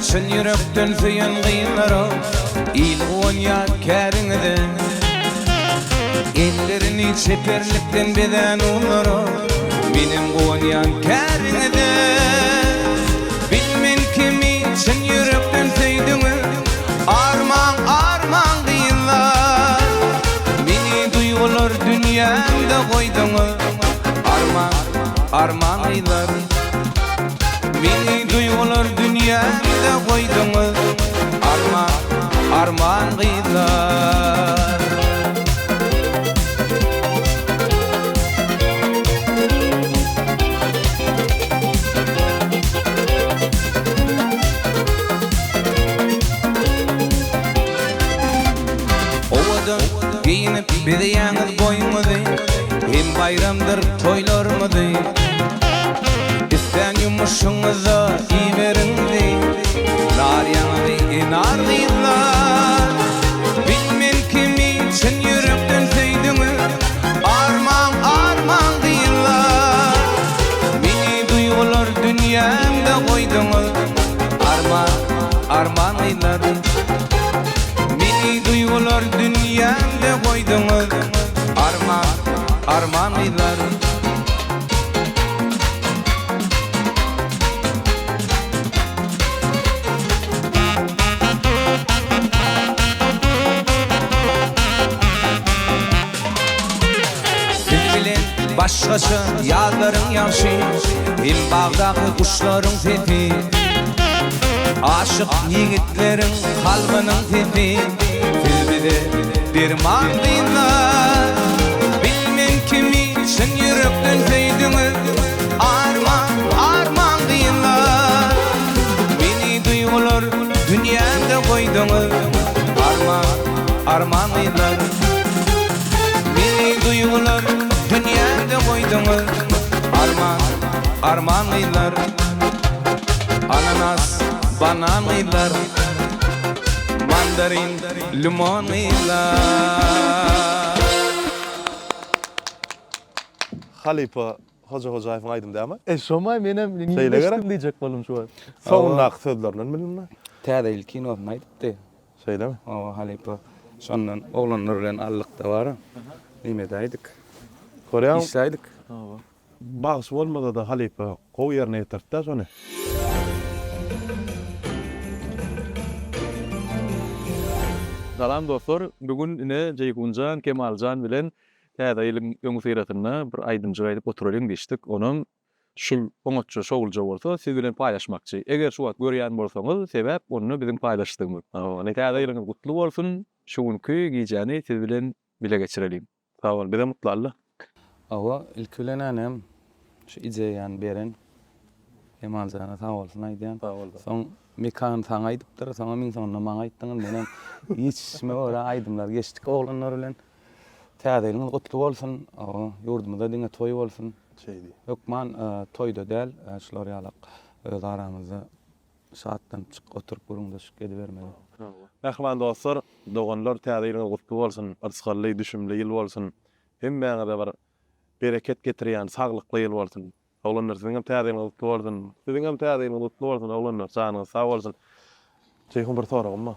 çyn ýürekden söýen gyzlara Il guwanýar käriňize Ellerini çeperlikden bezän oglara Menem guwanýan käriňize Bilmen kimi çyn ýürekden söýdüňiz Armaň, armaň gyzlar Meni duýgular dünýämde goýduňyz Armaň, armaň gyzlar Meni duýgular dünýämde goýduňyz Arman, arman gyzlar. Owadan geýinip bezeýäňiz boýuňyzy Hem baýramdyr toýlarymyzy Islän ýumuşyňyza iberiň bizi Nar ýaňagy enar gyzlar Bilmen kimi çyn ýürekden söýdüňiz Armaň armaň gyzlar Meni duýgular dünýämde goýduňyz Arman arman gyzlar Meni duýgular dünýämde goýduňyz Arman arman gyzlar. Siz bilen başgaça ýazlaryň ýagşy, Hem bagdaky guşlaryň sesi, Aşyk ýigitleriň kalbynyň sesi, Siz bize derman gyzlar. Bilmen kimi çyn ýürekden söýdüňiz, Arman, arman gyzlar. Meni duýgular dünýämde goýduňyz, Arman, arman gyzlar. Meni duýgular dünýämde goýduňyz, Arman, arman gyzlar. Ananas, banan gyzlar. Mandarin, limon gyzlar. Halypa Hoja Hojaýewiň aýdymy dälmi? E şomaý menem Şeýle gerek. eşitdim diýjek boldum şu wagt. Soňundaky sözlerinden bildim-de. Täze ýyl kinosynda aýdypdy. Şeýlemi? Hawa halypa. Şondan oglanlar bilen allykda bar. Neme edäýdik. Görýäňmi? Işläýdik. Hawa. Bagşy bolmasa-da halypa gowy ýerine ýetirdi-dä şony. Salam dostlar, bu gün ine Jeýhunjan, Kemaljan bilen Täze ýylyň öňüsyrasynda bir aýdymjyk aýdyp oturalyň diýişdik. Onam şul oňatja şowluja bolsa siz bilen paýlaşmakçy. Eger şu wagt görýän bolsaňyz sebäp onda biziň paýlaşdygymyz. Täze ýylyňyz gutly bolsun, şu günki gijäni siz bilen bile geçireliň. Sag bol, bizem gutlaly. Hawa, ilki bilen änem şu ideýany beren Kemaljana sag bolsun aýdýan. Sag bol. Soň Mekan saňa aýdypdyr, soňam iň soňunda maňa aýtdyňyz, menem ýetişişime görä aýdymlar geçdik oglanlar bilen. Täze ýylyňyz gutly bolsun. Hawa, ýurdumyzda diňe toý bolsun. Şeýdi. Hökman toýda däl, şular ýalak öz aramyzda şatlanyp çyk oturyp gürrüňdeşlik edibermeli. Mähriban dostlar, doganlar täze ýylyňyz gutly bolsun, yrsgally, düşümli ýyl bolsun. Hemmäňize bir bereket getirýän saglykly ýyl bolsun. Oglanlar siziňem täze ýylyňyz gutly bolsun. Siziňem täze ýylyňyz gutly bolsun oglanlar janyňyz sag bolsun. Jeýhun bir soragym bar.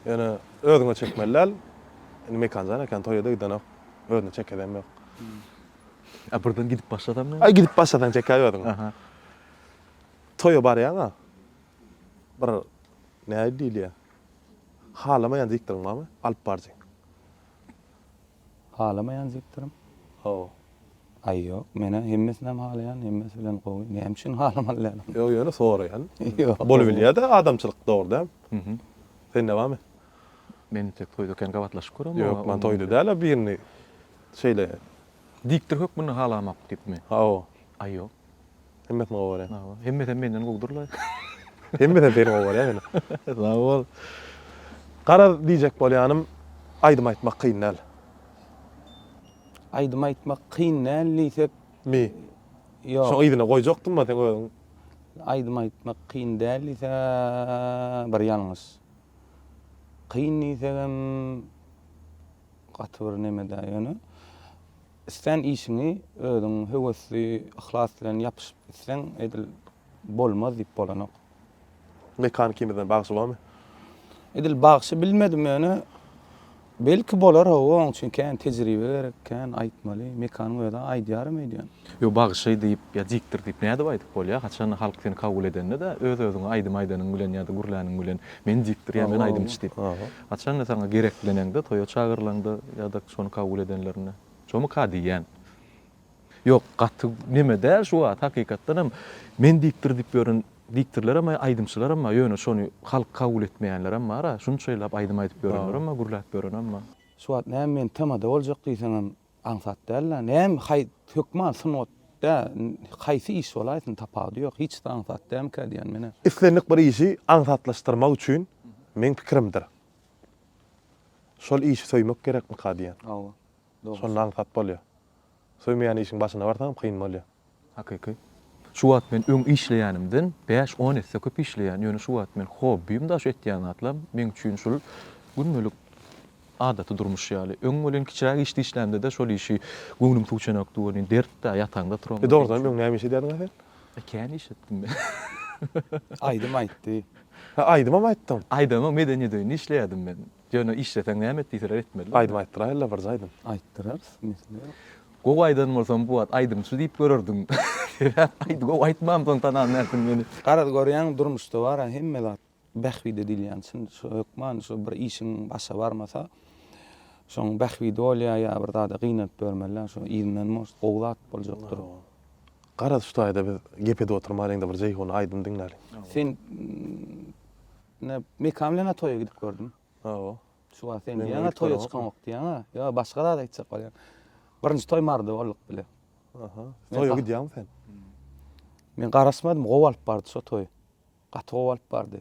Ýöne özüňe çekmeli däl. Indi Mekanjan eken toýa-da gidenok. Özüne çekezem ýok. A birden gidip başlasam näme? Aý gidip başlasaň çekäý özüňe. Toýa barýaň-a. Bir nähili diýilýär? Halamaýan diktoryň barmy? Alyp baryjy. Halamaýan diktorum? Hawa. Aý ýok, menä hemmesinem halaýan, hemmesi bilen gowy. Näme üçin halamaly däl ony? Ýok, ýöne soraýan. Ýok. Bolubilýär-de adamçylyk dogry däl. Sende barmy? Men entek toýda kän gabatlaşyp göremok. Ýok, men toýda däl-a birini şeýle. Diktor hökmünde halamok diýipmi? Hawa. Aý ýok. Hemmesini gowy görýän. Hawa, hemmesem menden gowudyrlaý. Hemmesem seni gowy görýär ýöne. Sag bol. Garaz diýjek bolýanym aýdym aýtmak kyn däl. Aýdym aýtmak kyn däl diýsek. Mi? Ýok. Şoň yzyna goýjakdym-a seň özüň. Aýdym aýtmak kyn däl diýse bir ýalňyş. Kyn diýsegem gaty bir neme däl ýöne. Islän işiňi özüň höwesli, yhlas bilen ýapyşyp gitseň edil bolmaz diýip bolanok. Mekan ikimizden bagşy barmy? Edil bagşy bilmedim ýöne belki bolar hawa oň üçin kän tejribe gerek kän aýtmaly Mekanyň özi aýdýaram öýdýän. Ýo bagşy diýip ýa diktor diýip nädip aýdyp bolýa haçanda halk seni kabul edende-de öz özüňe aýdym aýdanyň bilen ýa-da gürläniň bilen men diktor ýa men aýdymçy diýip haçanda saňa gerekleneňde toýa çagyrylaňda ýa-da şony kabul edenlerinde şomyka diýýän. Ýok, gaty neme däl şu wagt hakykatdanam men diktor diýip ýören diktorlaram bar, aýdymçylaram bar, ýöne şony halk kabul etmeýänlerem bar-a, şunça ýyllap aýdym aýdyp ýörenlerem bar, gürläp ýörenem bar. Şu wagt näme men tamada boljak diýseňem aňsat däl-dä. Näme haý hökman sungat dä haýsy iş bolaýsyn tapawudy ýok hiç zat aňsat dälmikä diýýän menä. Islendik bir işi aňsatlaşdyrmak üçin meň pikirimdir. Şol işi söýmek gerekmika diýýän. Hawa. Dogry. Şonda aňsat bolýar. Söýmeýän işiň başyna barsaňam kyn bolýar. Hakyky. Şu wagt men öň işleýänimden bäş-on esse köp işleýän, ýöne şu wagt men hobbim-da şu etýän zatlam meň üçin şul gündelik adaty durmuş ýaly. Öň welin kiçiräk işde işlämde-de şol işi göwnüm suw içenokdy welin dert-dä, ýataňda turaňda. E dogrudanam öň näme iş edýärdiň-a sen? E kän iş etdim men. Aýdym aýtdy. Ha aýdymam aýtdyň? Aýdymam medeniýet öýünde işleýärdim men. Ýöne işleseň näme et diýseler etmeli. Aýdym aýtdyraýylla birje aýdym. Aýtdyrarys mesele ýok. Gowy aýdan bolsam bu wagt aýdymçy diýip görerdiň. Sebäp aýdy gowy aýtmamsoň tanan dälsiň meni. Garaz görýäň durmuşda bara hemme zat bähbide diýilýän çyn şo hökman şo bir işiň başa barmasa şoň bähbidi bolýa ýa bir zada gynanyp ýörmeli däl şo yzyndan может gowy zat boljakdyr. Garaz şu taýda biz gep edip oturmalyňda bir Jeýhuna aýdym diňläliň. Sen Ine, Mekan bilen-ä toýa gidip gördüm. Hawa. Şu wagt sen diýýäň-ä toýa çykamok diýýäň-ä. Ýok, başga zat aýtjak bolýan. Birinji toý Maryda bolduk bile. Aha. Toýa gidýäňmi sen? Men garaşmadym, gowy alyp bardy şo toýy. Gaty gowy alyp bardy.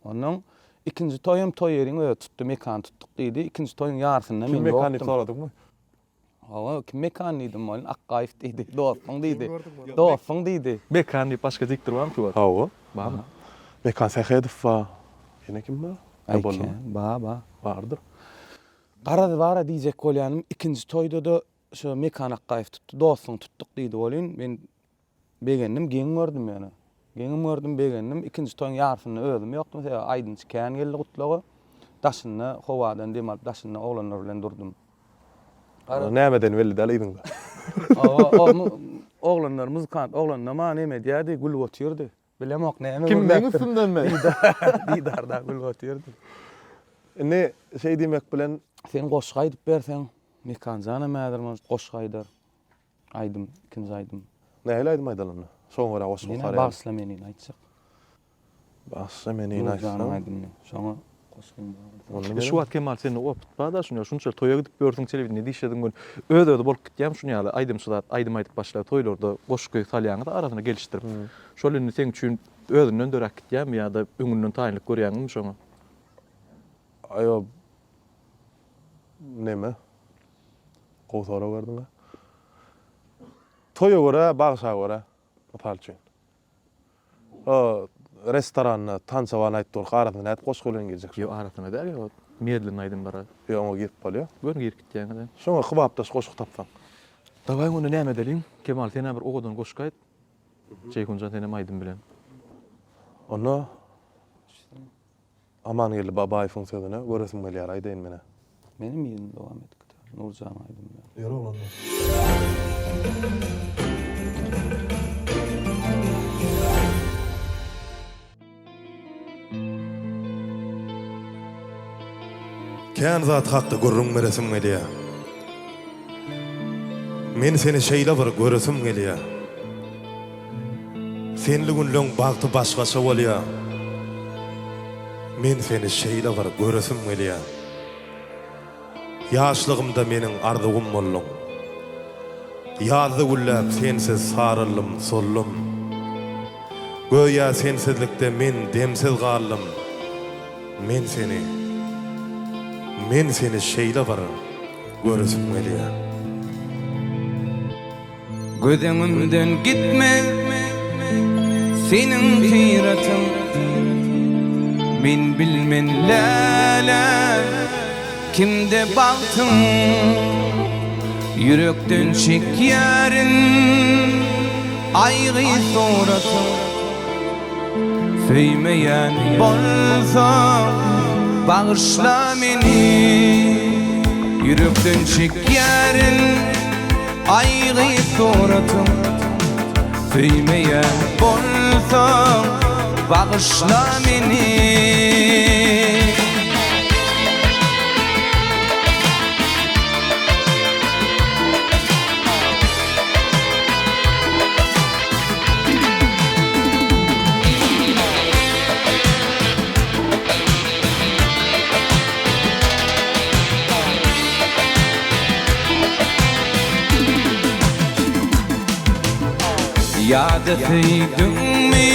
Onnoň ikinji toýam toý ýeriň özi tutdy, Mekany tutduk diýdi. Ikinji toýuň ýarysynda men Kim ýokdum. Mekan diýip soradyňmy? Hawa, kim Mekan diýdim welin, Akgaýew diýdi, dostuň diýdi. Dostuň diýdi. Mekan diýip başga diktor barmy şu wagt? Hawa. Barmy? Mekan Sähedow bar. Ýene kim bar? Aý kän, bar, bar. Bardyr. Garaz bara diýjek bolýanym, ikinji toýda-da şo Mekan Akgaýew tutdy, dostuň tutduk diýdi welin, men Begendim, geň gördüm ýöne. Geňem gördüm, begendim. Ikinji toýuň ýarysynda özüm ýokdum, sebäbi aýdymçy kän geldi gutlaga. Daşynda howadan dem alyp, daşynda oglanlar bilen durdum. Gara. Nämeden belli däl yzyňda. Hawa, oglanlar, muzykant oglanlar maňa neme edýärdi, gülüp otyrdy. Bilemok näme Kim meň üstümdenmi? Didar da gülüp otyrdy. Indi şeý diýmek bilen. Sen goşgy aýdyp berseň, Mekanjanam häzir может goşgy aýdar. Aýdym, ikinji aýdym. Nähili aýdym aýdaly onda? Şoňa görä goşgy okar ýaly. Bagyşla menini aýtjak. Bagyşla menini aýtsaň. Nurjanyň aýdymyny. Şoňa goşgyň bar bolsa. Şu wagt Kemal sende opyt barda şuny şunça toýa gidip ýörsüň telewideniýede işlediň göni öz özi bolup gitýämi şuny ýaly aýdymçy zat aýdym aýdyp başlap toýlarda goşgy salýaňyz arasyna gelişdirip şol indi seň üçin özünden döräp gitýämi ýa-da öňünden taýynlyk görýäňmi şoňa? Aýo neme Gowy sorag berdiň-ä. Toýa görä, bagşa görä, mysal üçin. O restoranda tansa baryn aýdyp durka arasyna nädip goşgy bilen girjek? Ýok, arasyna däl, ýok. Medlenli aýdym bar. Ýok, oňa girip bolýar. Göni girip gitýäňiz-ä. Şoňa kybapdaş goşgy tapsaň. Dawaý onda näme edeliň? Kemal sen-ä bir owadan goşgy aýt. Jeýhunjan senem aýdym bilen. Onda Amangeldi Babaýewiň sözüne göresim gelýär aýdaýyn menä. Menem ýerine dowam et git. Nurjan aýdym bilen. Ýör oglanlar. Kän zat hakda gürrüň beresim gelýär. Men seni şeýle bir göresim gelýär. Senli günleň bagty başgaça bolýar. Men seni şeýle bir göresim gelýär. Ýaşlygymda meniň arzuwym bolduň. Ýazda gülläp sensiz saryldym, soldum. Göýä sensizlikde men demsiz galdym. Men seni, men seni şeýle bir göresim gelýär. Göz öňümden gitmez seniň syratyň Men bilmen läle kimde bagtyň Ýürekden çekýärin aýgy suratyň. Söýmeýän bolsaň, bagyşla meni. Ýürekden çekýärin aýgy suratyň. Söýmeýän bolsaň, bagyşla meni. Ýa-da söýdüňmi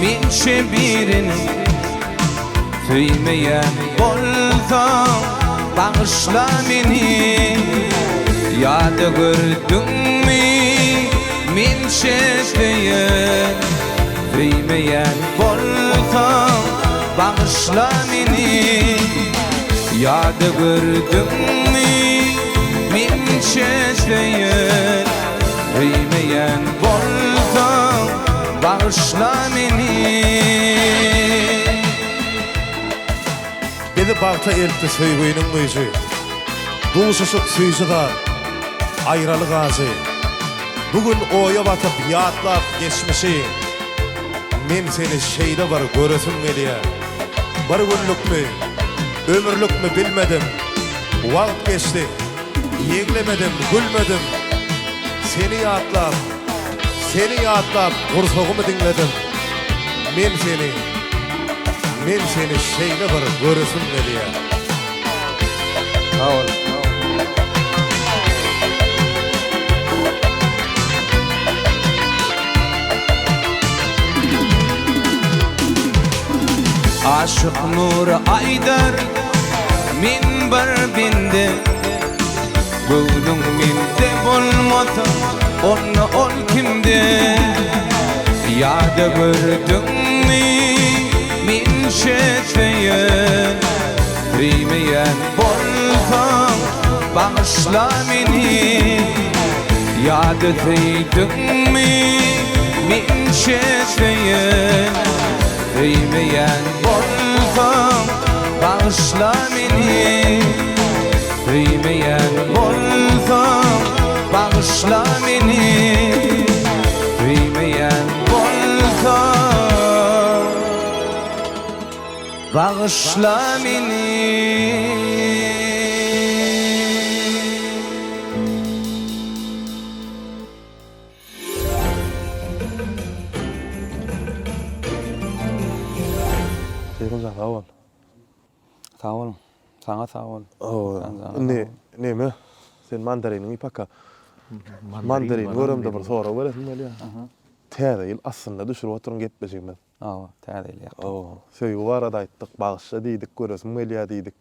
mençe birini? Söýmeýän bolsaň bagyşla meni Ýa-da gördüňmi mençe söýen Söýmeýän bolsaň bagyşla meni Ýa-da gördüňmi mençe söýen Söýmeýän bolsaň bagyşla meni. Bizi bagta eltdi söýginiň güýji. Duşuşyk süýji zat, aýralyk ajy. Bu gün oýa batyp ýatlap geçmişi, Men seni şeýle bir göresim gelýär. Bir günlükmi, ömürlikmi bilmedim, Wagt geçdi, Ýeglemedim, gülmedim, Seni ýatlap, seni ýatlap gursagymy diňledim. Men seni, men seni şeýle bir göresim gelýär. Sag bol. Aşyk Nury aýdar, Men bir bende, Göwnüň mende bolmasa, onda ol kimde? Ýa-da gördüňmi, mençe söýen, Söýmeýän bolsaň, bagyşla meni. Ýa-da söýdüňmi, mençe söýen, Söýmeýän bolsaň, bagyşla meni. Söýmeýän bolsaň, bagyşla meni. Söýmeýän bolsaň, bagyşla meni. Jeýhunjan sag bol. Sag boluň. Saňa sag bol. Indi neme? Sen mandariniňi paka. Mandarin göremde bir sorag beresim gelýär. Täze ýyl aslynda düşürip oturyň gepleşigimiz. Hawa, täze ýyl ýakyn. Hawa, söýgi barada aýtdyk, bagyşla diýdik, göresim gelýär diýdik.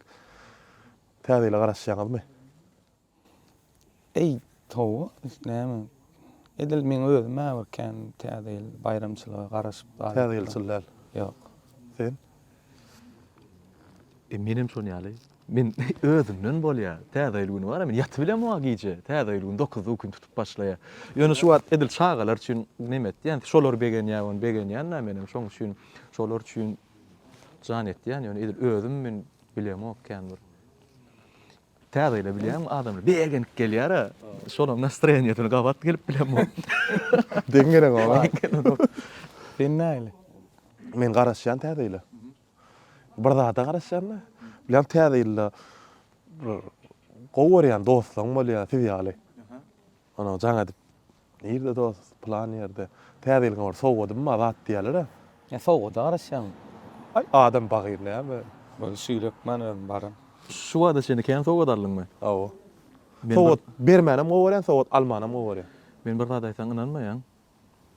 Täze ýyla garaşýaňyzmy? Eý, hawa, näme? Edil meň özüm-ä bir kän Täze ýyl baýramçylyga garaşyp galyp. Täze ýylçyl däl. Ýok. Sen? E, menem şon ýaly. Men özümden bolýar. Täze ýyl güni bar-a, men ýatybilemok gije. Täze ýyl güni dokuzda ukym tutup başlaýar. Ýöne şu wagt edil çagalar üçin neme etýän, şolar begenýär, ony begenýän-dä menem. Şoň üçin, şolar üçin jan etýän. Ýöne edil özüm men bilemok kän bir. Täze ýyla bilýäňmi adamlar begenip gelýär-ä. Şolaň nastroýeniýesine gabat gelip bilemok. Deň gelenok-a. Sen nähili? Men garaşýan täze ýyla. Bir zada garaşýan-da. Bilýäň täze ýylda bir gowy görýän dostlaň bolýar siz ýaly. Onam jaň edip, Nirde dost, pylan ýerde. Täze ýylyňa bir sowgadym bar, zat diýýärler-ä. Ýa sowgada garaşýaňmy? Aý, adam bagyr näme? Boldy, şu ýyl hökman özüm baran. Şu wagta çenli kän sowgat aldyňmy? Hawa. Sowgat bermänem gowy görýän, sowgat almanam gowy görýän. Men bir zat aýtsaň ynanmaýaň.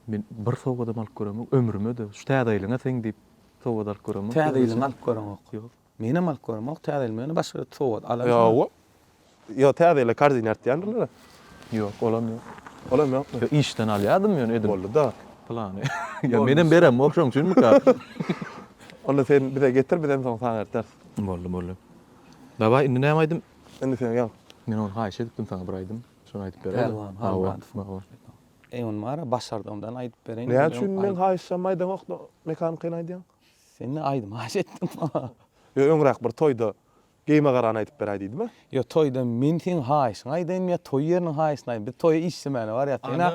Men bir sowgadam alyp göremok, ömrüme-de. Şu täze ýylyňa seň diýip sowgat alyp göremok. Täze ýylyňy alyp göreňok. Ýok. Menem alyp göremok täze ýylymy, ýöne başga sowgat alan. Ýok. Ýok, täze ýyla korzina artýandyrlar-a. Ýok, olam ýok. Olam ýokmy? Ýok, işden alýardym ýöne edil. Boldy-da. Plany. Ýa menem beremok şoň üçinmika? Onda sen bize getir, bizem soň saňa erteris. Boldy, boldy. Dawaý, indi näme aýdym? Indi sen ýa. Men ony haýyş edipdim saňa bir aýdym. Şony aýdyp beräý. Pälwan Halmyradowyň. Eý ony bara başardygymdan aýdyp bereýin. Näme üçin meň haýyşjamy aýdaňok-da Mekanyňkyny aýdýaň? Sen-de aýdym haýyş etdiň maňa. Ýok öňräk bir toýda Geýme garany aýdyp beräý diýdim-ä. Ýok toýda men seň haýyşyňy aýdaýynmy ýa toý ýeriniň haýyşyny aýdaýyn? Biz toýa işlemäne barýas. Sen-ä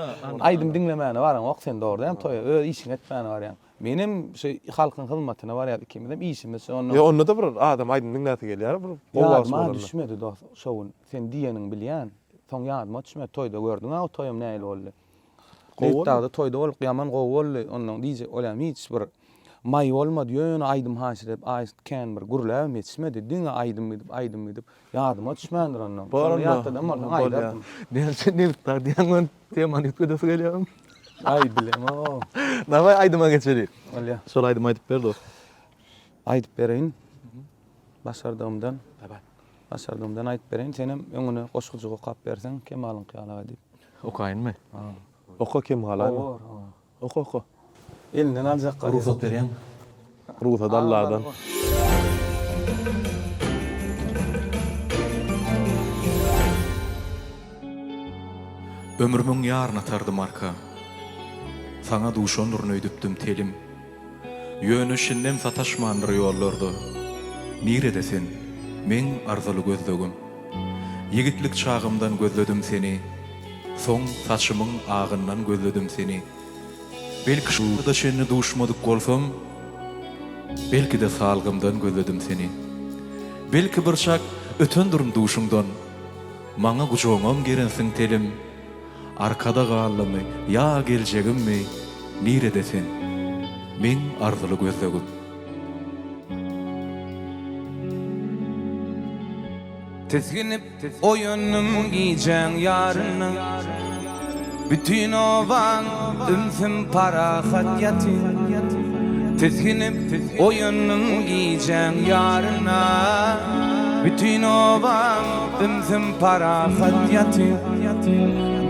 aýdym diňlemäne baraňok sen dogry dälmi toýa öz işiňi etmäne barýaň. Menem şu halkyň hyzmatyna barýas ikimizem işimiz şu onda. Ýok onda-da bir adam aýdym diňläsi gelýär bir gowy bagşy Ýadyma bolanda. düşmedi dos şo gün sen diýeniňi bilýän. Soň ýadyma düşmedi toýda gördüň-ä o toýam nähili boldy. Gowy boldy. Nebitdagda toýda bolduk ýaman gowy boldy. Ondan diýjek bolýan hiç bir maý bolmady ýöne aýdym haşyr aý kän bir gürläbem ýetişmedi. Diňe aýdym gidip aýdym gidip ýadyma düşmändir ondan. Bor Şony onda. ýatladan bolsaň Bolýar. aýdardym. Näme üçin Nebitdag diýýäň men temany üýtgedesi gelýär. Aý bilemok. Daway aýdyma geçeli. Bolýar. Şol aýdymy aýdyp ber dost. Aýdyp bereýin. Başardygymdan. Daway. Başardygymdan aýdyp bereýin. Senem öňüne goşgujyk okap berseň Kemalyňky ýaly diýip. Okaýynmy? Oka Kemal aýma. Bor. Oka oka. Elinden aljak gaýry. Rugsat berýäňmi? Rugsat Alladan. Ömrümiň ýaryny atardym arka. Saňa duşandyryn öýdüpdim telim. Ýöne şindem sataşmandyr ýollarda. Nirede sen, meň arzyly gözlegim? Ýigitlik çagymdan gözledim seni, Soň saçymyň agyndan gözledim seni. Belki şu wagta çenli duşmadyk bolsam, Belki-de salgymdan gözledim seni. Belki birçak ötendirin duşuňdan, Maňa gujagyňam gerensiň telim. Arkada galdymy ýa geljegimmi, Nirede sen, meň arzyly gözlegim? Tisginip oýandym gijäň ýarynda Bütin obaň ümsüm parahat ýatyr Tisginip oýandym gijäň ýarynda Bütin obaň ümsüm parahat ýatyr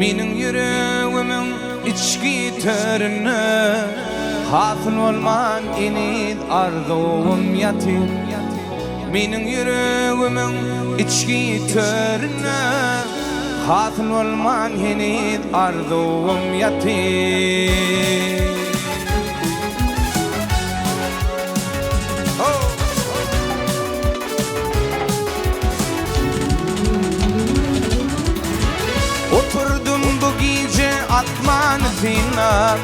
Meniň ýüregimiň içki töründe Hasyl bolman eniz arzuwym ýatyr Meniň ýüregimiň içki töründe Hasyl bolman heniz arzuwym ýatyr. Oturdym bu gije asmany synlap,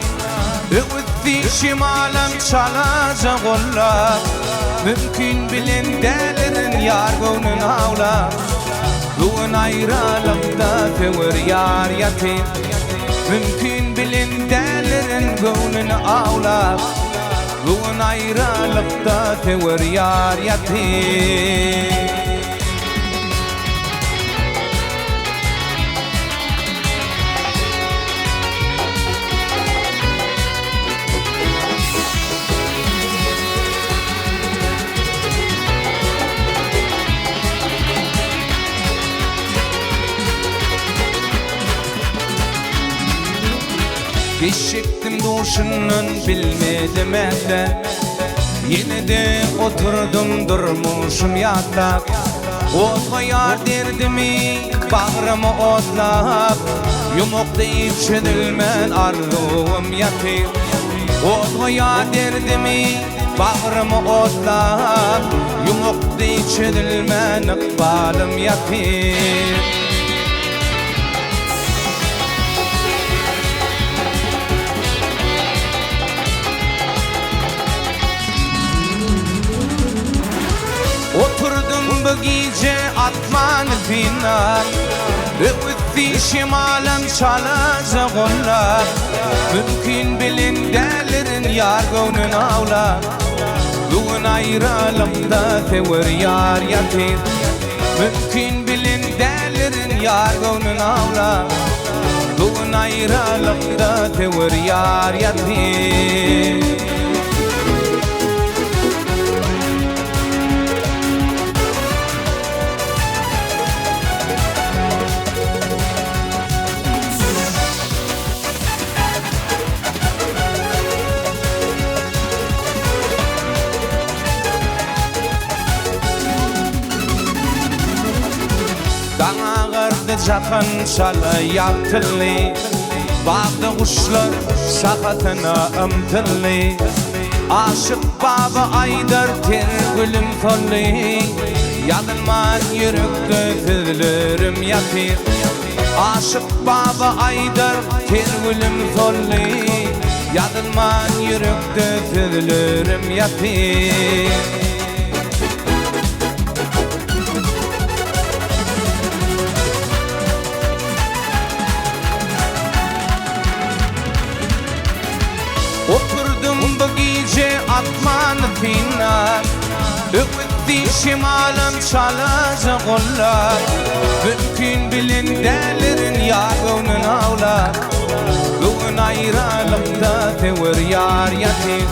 Öwüsdi şemalam çalaja gollap, Mümkin bilen dälirin ýar göwnün awlap, Bu gün aýralykda söwer ýar ýatyr. Mümkin bilen dälirin göwnün awlap, Bu gün aýralykda söwer ýar ýatyr. Eşitdim duşundan bilmedim ätle Ýene-de oturdym durmuşym ýatlap Gozgaýar derdimi bagrymy otlap Ýumak deý çözülmän arzuwym ýatyr Gozgaýar derdimi bagrymy otlap Ýumak deý çözülmän ykbalym ýatyr. Oturdym bu gije asmany synlap, Öwüsdi şemalam çalaja gollap, Mümkin bilen dälirin ýar göwnün awlap, Bu gün aýralykda söwer ýar ýatyr. Mümkin bilen dälirin ýar göwnün awlap, Bu gün aýralykda söwer ýar ýatyr. Daň agardy jahan çala ýagtyldy. Bagda guşlar şahasyna ymtyldy. Aşyk baba aýdar ter gülüm soldy. Ýazylman ýürekde sözlerim ýatyr. Aşyk baba aýdar ter gülüm soldy. Ýazylman ýürekde sözlerim ýatyr. Oturdym bu gije asmany synlap, Öwüsdi şemalam çalaja gollap, Mümkin bilen dälirin ýar göwnün awlap, Göwün aýralykda söwer ýar ýatyr.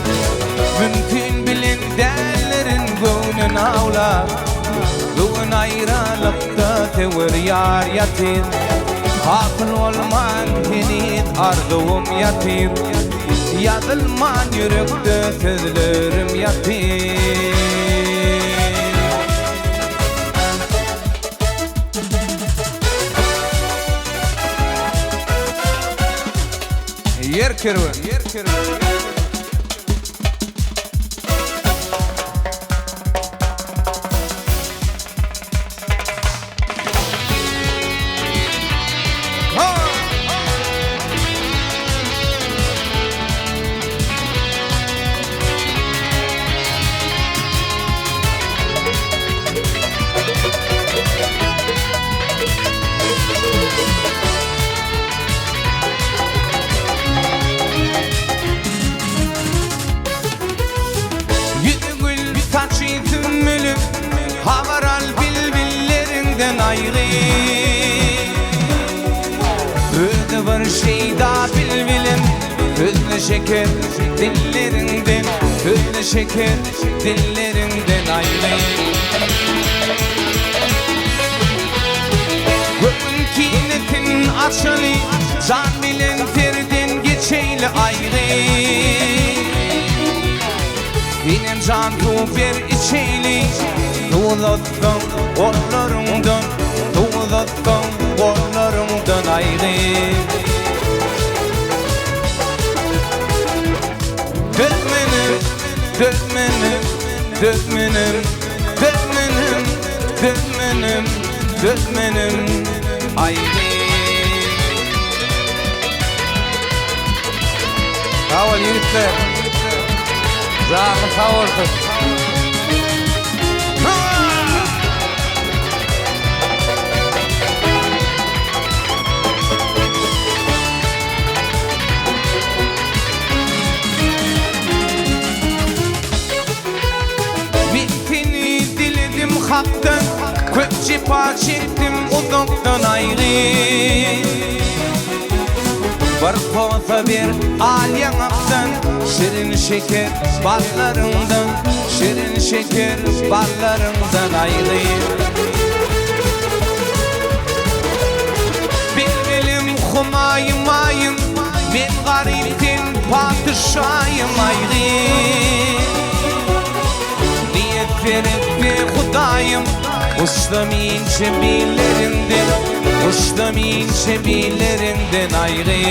Mümkin bilen dälirin göwnün awlap, Göwün aýralykda söwer ýar ýatyr. Hasyl bolman heniz arzuwym ýatyr, Ýazylman ýürekde sözlerim ýatyr. Ýer kerwen. Ýüzi gül, saçy sümmülip, Habar al bilbilleriňden aýry. Özi bir şeýda bilbilim, Sözle şeker dilleriňden, Sözle şeker dilleriňden aýry. Göwün kinesin açaly, Jan bilen serden geçeýli aýry. Senem jan suw ber içeýli, Suw uzatsaň gollaryňdan, Suw uzatsaň gollaryňdan aýry. Dözmenem, dözmenem, dözmenem, Dözmenem, dözmenem, dözmenem aýry. Sag bol ýigitler. Janyň sag bolsun. Men seni diledim Hakdan, Köp jepa çekdim uzakdan aýry. Bir posa ber al ýaňakdan, Şirin şeker ballaryňdan, Şirin şeker ballaryňdan aýry. Bilbilim humaýym aýym, Men garyp sen patyşaýym aýry. Niýet seretdi Hudaýym, Uçdum inçe billeriňden, Uçdum inçe billeriňden aýry.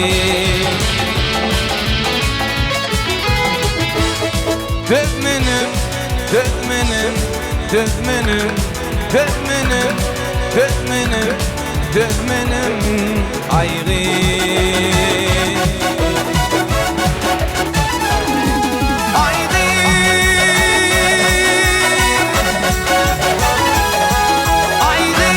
Dözmenim, dözmenim, dözmenim, Dözmenim, dözmenim, dözmenim aýry. Aýry. Aýry.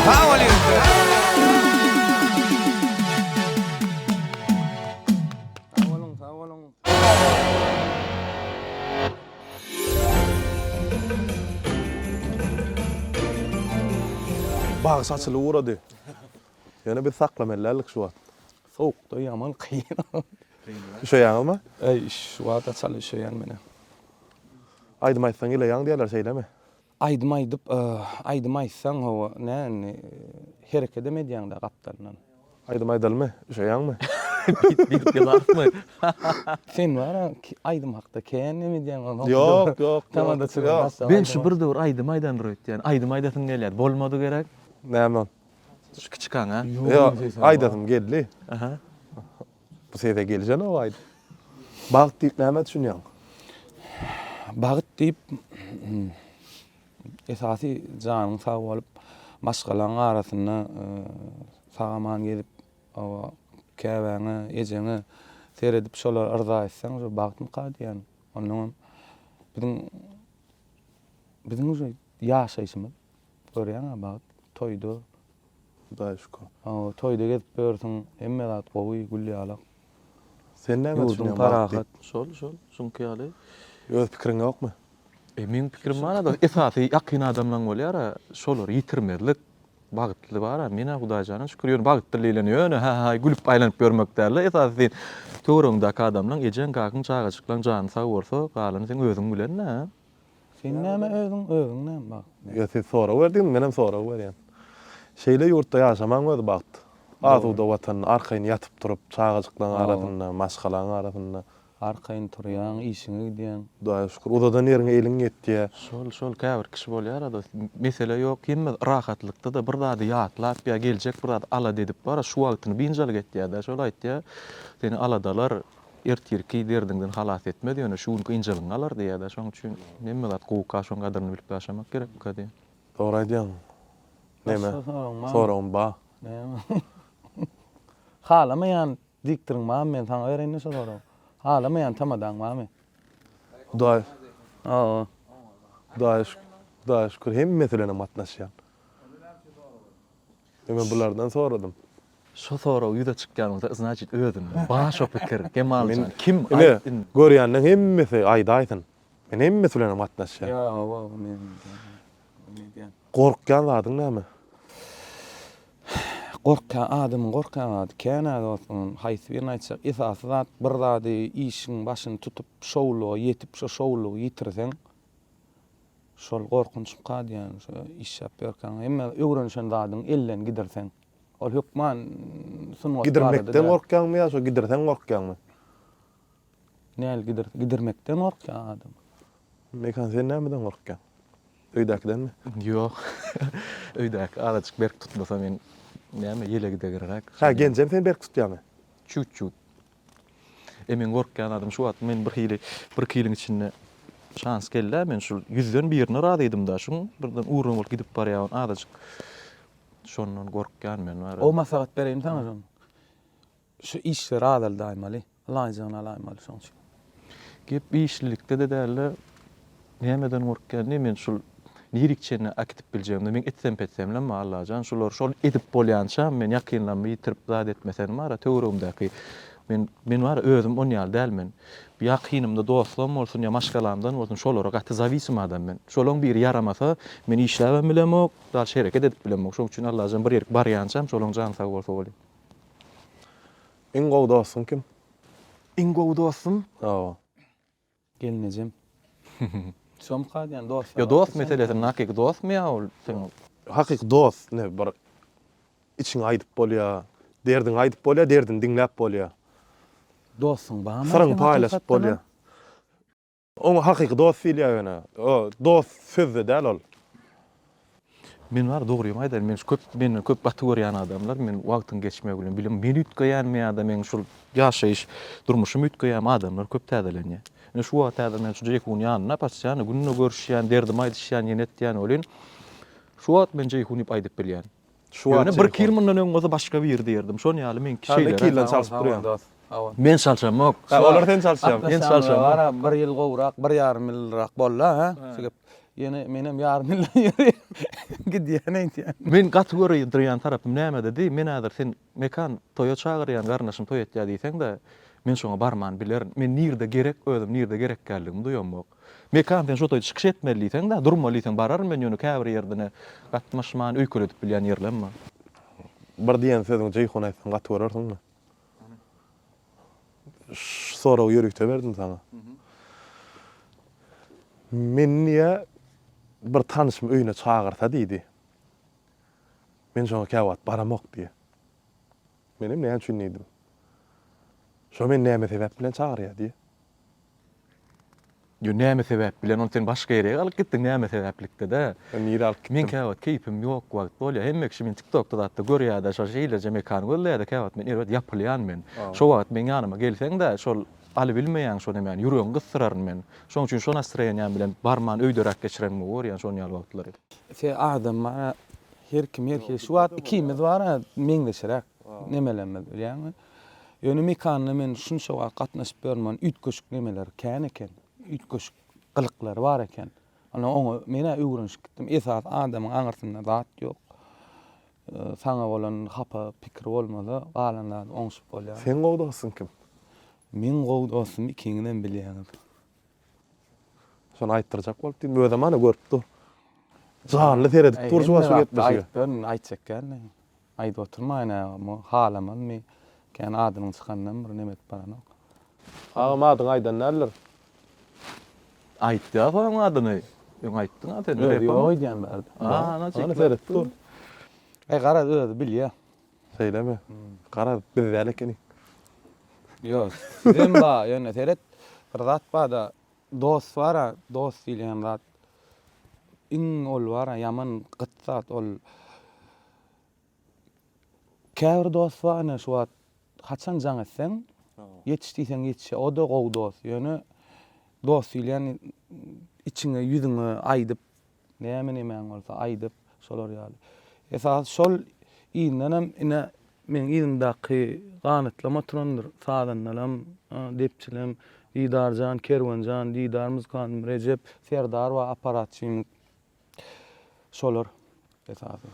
Sag bol ýigitler. Sag boluň, sag boluň. Bagşy açylyp ugrady. Ýöne biz saklamaly däldik şu wagt. Sowukda ýaman kyn. Üşeýäňizmi? Äý, şu wagt açaly üşeýän menä. Aýdym aýtsaň ýylaýaň diýýärler şeýlemi? Aýdym aýdyp, aýdym aýtsaň hawa, nä indi herekedem edýäň-dä gapdalyndan. Aýdym aýdalymy? Üşeýäňmi? Beýdip ýylarysmy? Sen bar-a aýdym hakda kän neme edýäň onsoň. Ýok, ýok, ýok. Ben şu bir döwür aýdym aýdandyr öýtýän. Aýdym aýdasyň gelýärdi. Bolmady gerek. Näme ol? Şu kiçikaň a? Ýok, aýdasym geldi. Aha. Bu sese gelişenok aýdym. Bagt diýip nämä düşünýäň? Bagt diýip esasy janyň sag bolup, maşgalaň arasynda sag-aman gezip, hawa, käbäňe, ejeňe seredip şolary yrza etseň, şo bagtmyka diýýän. Onnoňam biziň biziň uje ýaşaýşymyz görýäň-ä bagt, toýda. Hudaýa şükür. Hawa, toýda gezip ýörsüň, hemme zat gowy, gül ýalak. Sen näme Ýurduň düşünýäň bagt diýip? parahat. Şol, şol, şuňky ýaly. Öz pikiriň ýokmy? E, meň pikirim bar-da, esasy ýakyn adamlaň bolýar-a, şolary ýitirmezlik. Bagtly bar-a, men-ä Hudaýjana şükür, ýöne bagtly diýleni ýöne hä-hä gülüp aýlanyp ýörmek däl-de, esasy sen töweregiňdäki adamlaň, ejeň, kakaň, çagajyklaň jany sag bolsa, galany seň özüň bilen-dä. Sen näme özüň, özüň näme bagt? Ýa siz sorag berdiňiz, menem sorag berýän. Şeýle ýurtda ýaşamaň özi bagt. Asuda watanda arkaýyn ýatyp turup, çagajyklaň arasynda, maşgalaň arasynda. Arkaýyn turýaň, işiňe gidýäň. Hudaýa şükür, uzadan ýeriňe eliň ýetýär. Şol, şol käbir kişi bolýar-da, mesele ýok, hemme rahatlykda-da bir zady ýatlap ýa geljek bir zady alada edip bar-a, şu wagtyny biynjalyk etýär-dä, şol aýtýar, seni aladalar ertirki derdiňden halas etmez, ýöne şu günki ynjalygyňy alar diýýär-dä, şonuň üçin hemme zat gowuka, şoň gadyryny bilip ýaşamak gerekmika diýýän. Dogry aýdýaň. Neme? Başga soragyň barmy? Soragym bar. Näme? Halamaýan diktoryň barmy? Men saňa bereýin-de şo soragy. Halamaýan tamadaň barmy? Hudaý. Hawa. Hudaýa şükür, Hudaýa şükür hemmesi bilenem gatnaşýan. Men bulardan soradym. Şo sorag ýüze çykýan bolsa znaçit özünde bar şo pikir Kemaljan kim Ine aýt indi. görýänleň hemmesi aýdaýsyn. Men hemmesi bilenem gatnaşýan. Ýa hawa men edýän. Gorkýan zadyň näme? Gorkýan adamyň gorkýan zady kän-ä dostum. Haýsy birini aýtjak. Esasy zat bir zady işiň başyny tutup şowluga ýetip şo şowlugy ýitirseň Şol gorkunçmyka diýýän, şo işläp ýörkäň hemme öwrenişen zadyňy elden gidirseň. Ol hökman sungat barada Gidirmekden gorkýaňmy ýa şo gidirseň gorkýaňmy? Näl gidir, gidirmekden gorkýar adam. Mekan sen nämeden gorkýaň? Öýdäkidenmi? Ýok. Öýdäki azajyk berk tutmasa men näme ýele gidegiräk. Hä, genjem seni berk tutýarmy? Çüt-çüt. E meň gorkýan zadym şu wagt men bir hili birki ýylyň içinde şans geldä men şul ýüzden birine razydymda şuň birden ugruna bolup gidip barýan azajyk şondan gorkýan men bar. Gowy maslahat bereýin saňa şoň. Şu işleri azaldaýmaly. Alaýjagyny alaýmaly şoň üçin. Gep işlilikde-de dälde Nämeden gorkýan diý men şul nirik çenli äkidip biljegimde meň etsem petsemlem bar Allajan şulary şol edip bolýançam men ýakynlarymy ýitirip zat etmesenim bara töweregimdäki men men bara özüm on ýaly däl men ýakynymda dostlam bolsun ýa maşgalamdan bolsun şolara gaty zawisim adam men şolaň biri ýaramasa men işläbem bilemok daş hereket edip bilemok şoň üçin Allajan bir ýerik barýançam şolaň jany sag bolsa bolýa. Iň gowy dostuň kim? Iň gowy dostum? Hawa. Gelnejem. Şomka diýen dost. Ýo dost meselesinde hakyky dostmy ýa ol seň. Hakyky dost ne bir içiňi aýdyp bolýa, derdiňi aýdyp bolýa, derdini diňläp bolýa. Dostuň barmy? Syryňy paýlaşyp bolýa. Oňa hakyky dost diýilýär ýöne. O dost sözde däl ol. Men bar dogrymy aýdaýyn men şu köp menden köp gaty görýän adamlar men wagtyň geçmegi bilen bilim men üýtgeýänmi ýa-da meň şul ýaşaýyş durmuşym üýtgeýärmi adamlar köp täzelenýär. Ine şu wagt häzir men şu Jeýhunyň ýanynda postoýanno günde görüşýän derdimi aýdyşýan ýene etýän welin şu wagt men Jeýhun diýip aýdyp bilýän. Şu wagt Ýöne birki ýyl mundan öň bolsa başga biri diýerdim. Şon ýaly meňki Ha, şeýleräk. iki ýyldan çalşyp durýaň. Men çalşamok. Ha, olar seni çalşýarmy? Men çalşamok. Bara bir ýyl gowrak, bir ýarym ýylrak boldy, ha? Şu gep. Ýene menem ýarym ýyldan ýeri gidýän eýtýän. Men gaty görýän tarapym nämede diý, men häzir sen Mekan toýa çagyrýan garyndaşym toý etýär diýseň-de, men şoňa barman bilerin. Men nirde gerek özüm, nirde gerek däldigimi duýamok. Mekan sen şo toýda çykyş etmeli diýseň-de, durmaly diýseň bararyn men ýöne käbir ýerdine gatnaşman öýkeledip bilýän ýerlem bar. Bir diýen sözüňi Jeýhun aýtsaň gaty görersiňmi? Şu soragy ýörite berdim saňa. Meni niýe bir tanyşym öýüne çagyrsa diýdi. Men şoňa käwagt baramok diýýär. Menem näme üçin diýdim. Şo meni näme sebäp bilen çagyrýar diýýär. Ýo näme sebäp bilen ony sen başga ýere alyp gitdiň näme sebäplikde-dä. Men nirä alyp gitdim? Men käwagt keýpim ýok wagt bolýar. Hemme kişi meni tiktokda zatda görýär-de şo şeýleje mekan gözleýär-de käwagt men erbet ýapylýan men. Şo wagt meň ýanyma gelseň-de şol alybilmeýäň şo nemäni ýüregiňi gysdyraryn men. Şoň üçin şo nastroýeniýam bilen barman öýderäk geçirenimi gowy görýän şon ýaly wagtlary. Se adam bar her kim her hili şu wagt ikimiz bar meňzeşiräk nemelerimiz bilýäňmi. Ýöne Mekanda men şunça wagt gatnaşyp ýörün, onuň üýtgeşik nemeleri kän eken, üýtgeşik gylyklary bar eken. Ana oňa men-ä öwrenişip gitdim. Esasy adamyň aňyrsynda zat ýok. Saňa bolan hapa pikir bolmasa, galan zady oňşup bolýar. Seň gowy dostuň kim? Meň gowy dostum ikiňizem bilýäňiz. Şony aýtdyrjak bolup diýdim. Özem ana görüp dur. Janly seredip dur şu wagt şu gepleşige. Aýdyp ýörün, aýtjak dälmi? Aýdyp oturmaýyn a, halamazmy? Kän adynyň çykanynam bir neme edip baranok. Agam adyňy aýdan däldir. Aýtýa soň adyny. Öň aýtdyň-a sen. Özi ýok öýdýän bärde. Ana Ana seredip dur. Aý garaz özi bilýä. Şeýlemi? Garaz biz däl ekeni. Ýok, sizem bar, ýöne seret, bir zat bar-da, dost bar-a, dost diýilýän zat iň ol bar-a, ýaman gyt zat ol. Käbir dost bar ine şu wagt haçan jaň etseň, ýetiş diýseň ýetişýär, o-da gowy dost. Ýöne dost diýilýän içiňe, ýüzüňe aýdyp Näme nemäň bolsa aýdyp şolar ýaly. Esasy şol yzyndanam ine meň yzymdaky ganatlam oturandyr. Sazandalam, depçilem, Didarjan, Kerwenjan, Didar muzykantym, Rejep, Serdar bar apparatçymyz. Şolar esasy.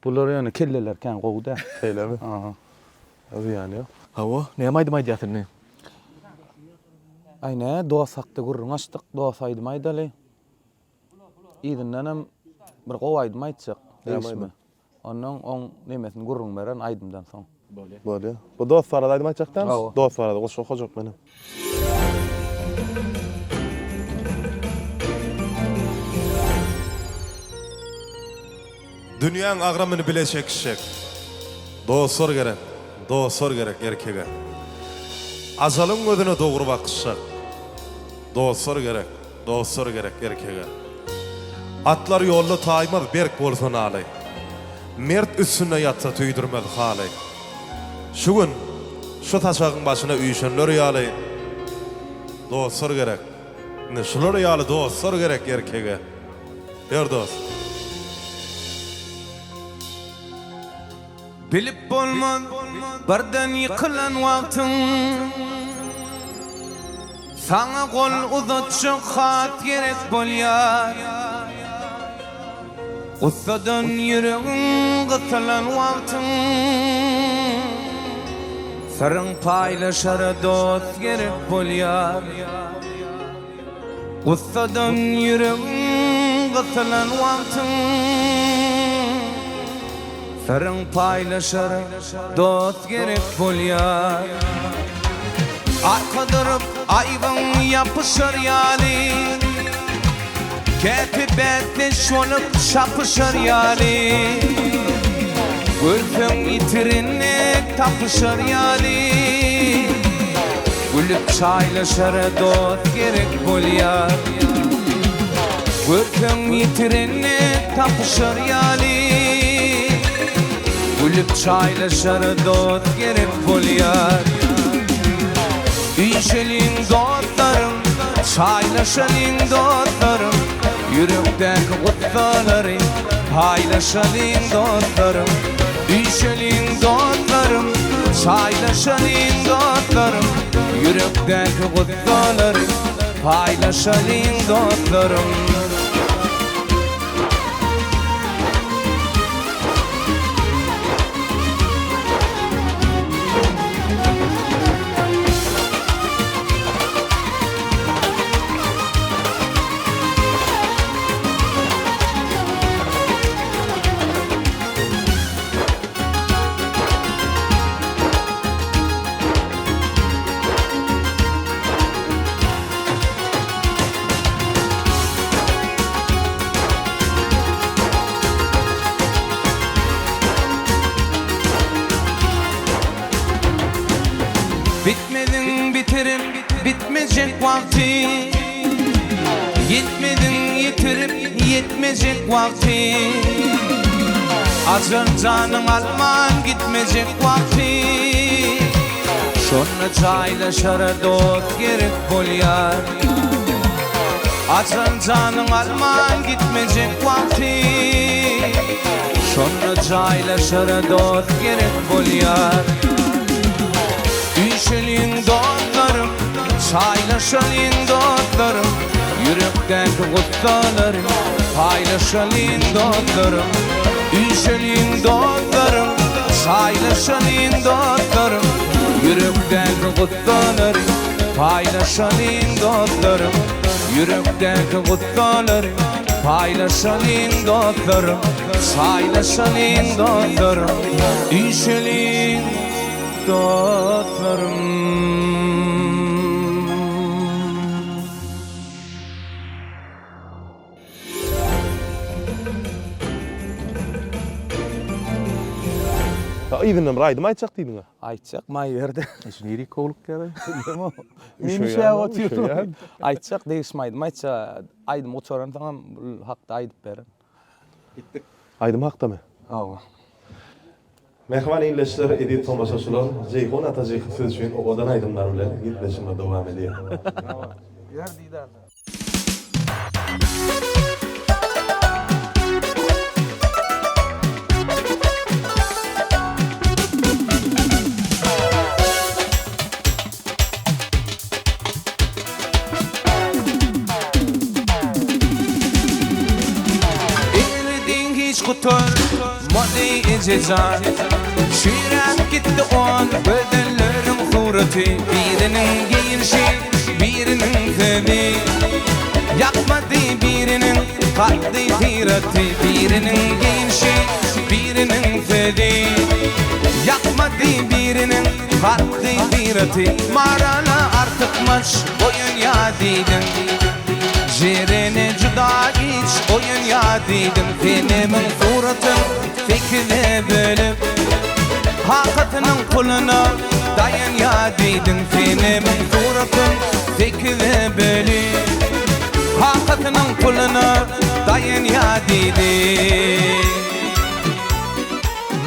Bular ýöne kelleleri kän gowy däl. Şeýlemi? Aha. Zyýany ýok. Hawa, näme aýdym aýdýas indi? Aý nä, dost hakda gürrüň açdyk, dost aýdym aýdaly. Yzyndanam bir gowy aýdym aýtjak, degişme. Onnoň oň nemesini gürrüň bererin aýdymdan soň. Bolýa. Bolýa. Bu dost barada aýdym aýtjak dälmi? Hawa. Dost barada goşgy okajak menem. Dünýäň agramyny bile çekişjek. Dostlar gerek, dostlar gerek erkege. Ajalyň gözüne dogry bakyşjak. Dostlar gerek, dostlar gerek erkege. Atlar ýolda taýmaz berk bolsa naly. Mert üstünde ýatsa tüýdürmez haly. Şu gün şu saçagyň başyna üýşenler ýaly dostlar gerek. Ine şular ýaly dostlar gerek erkege. Ýör dost. Bilip bolmaz birden ýykylan wagtyň Saňa gol uzatjak hat gerek bolýar Gussadan ýüregiň gysylan wagtyň Syryň paýlaşara dost gerek bolýar. Gussadan ýüregiň gysylan wagtyň Syryň paýlaşar dost gerek bolýar. Arka durup aýbyň ýapyşar ýaly Käte bäsdeş bolup çapyşar ýaly Görseň ýitirenini tapyşar ýaly Gülüp çaýlaşara dost gerek bolýar. Görseň ýitirenini tapyşar ýaly Gülüp çaýlaşara dost gerek bolýar. Üýşeliň dostlarym, çaýlaşalyň dostlarym, Ýürekdäki gussalary paýlaşalyň dostlarym. Üýşeliň dostlarym, çaýlaşalyň dostlarym, Ýürekdäki gussalary paýlaşalyň dostlarym. gitmejek wagty Ýetmediň ýetirip ýetmejek wagty Ajal janyň alman gitmejek wagty Şonda jaýlaşara dost gerek bolýar Ajal janyň alman gitmejek wagty Şonda jaýlaşara dost gerek bolýar Üýşeliň dostlarym, çaýlaşalyň dostlarym, Ýürekdäki gussalary paýlaşalyň dostlarym. Üýşeliň dostlarym, çaýlaşalyň dostlarym, Ýürekdäki gussalary paýlaşalyň dostlarym. Ýürekdäki gussalary paýlaşalyň dostlarym, Çaýlaşalyň dostlarym, üýşeliň. Dostlarym. Yzyndan bir aýdym aýtjak diýdiňä. Aýtjak maý berdi. Şu nirik howlukýar? Men üşäp otyryn. Aýtjak degişme aýdym aýtjak. Aýdym gutaransoňam bul hakda aýdyp berin. Gitdik. Aýdym hakdamy? Hawa. Mähriban ildeşler, eziz tomaşaçylar, Jeýhun Atajykow siz üçin owadan aýdymlar bilen gepleşigimizi dowam edýär. Ýer didarda. Eňrediň hiç gutarmady ejejan Çüýräp gitdi on gözelleriň suraty Biriniň geýinşi, biriniň sözi Ýakmady biriniň kaddy syraty Biriniň geýinşi, biriniň sözi Ýakmady biriniň kaddy syraty Marala artykmaç goýunýa diýdiň Jerene juda giç oýunýa diýdiň Senemiň suratyn sekize bölüp Kakasynyň puluna daýanýa diýdiň Senemiň suratyn sekize bölüp Kakasynyň puluna daýanýa diýdiň.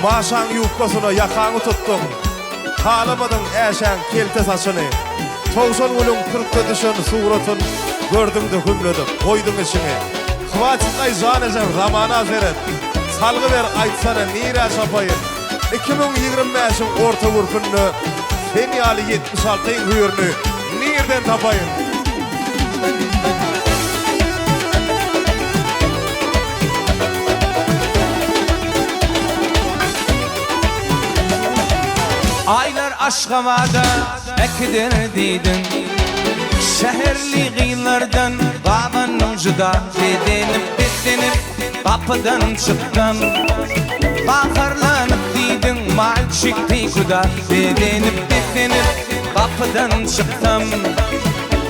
Maşaň ýubkasyna ýakaňy tutduň, Halamadyň Äşäň kelte saçyny. Towşan gülüň pürkge düşen suratyn Gördüň-de hümledip, goýduň içiňi. Hwatit-aý jan ejem, zamana seret, Salgy ber, aýtsana, nirä çapaýyn? 2025-iň orta gürpünde Sen ýaly 76-yň hüýrini nirden tapaýyn? Aýlar Aşgabada äkider diýdiň Şäherli gyzlardan gabandyň juda Bezenip beslenip gapydan çykdym Gaharlanyp diýdiň malçik ty kuda Bezenip beslenip gapydan çyksam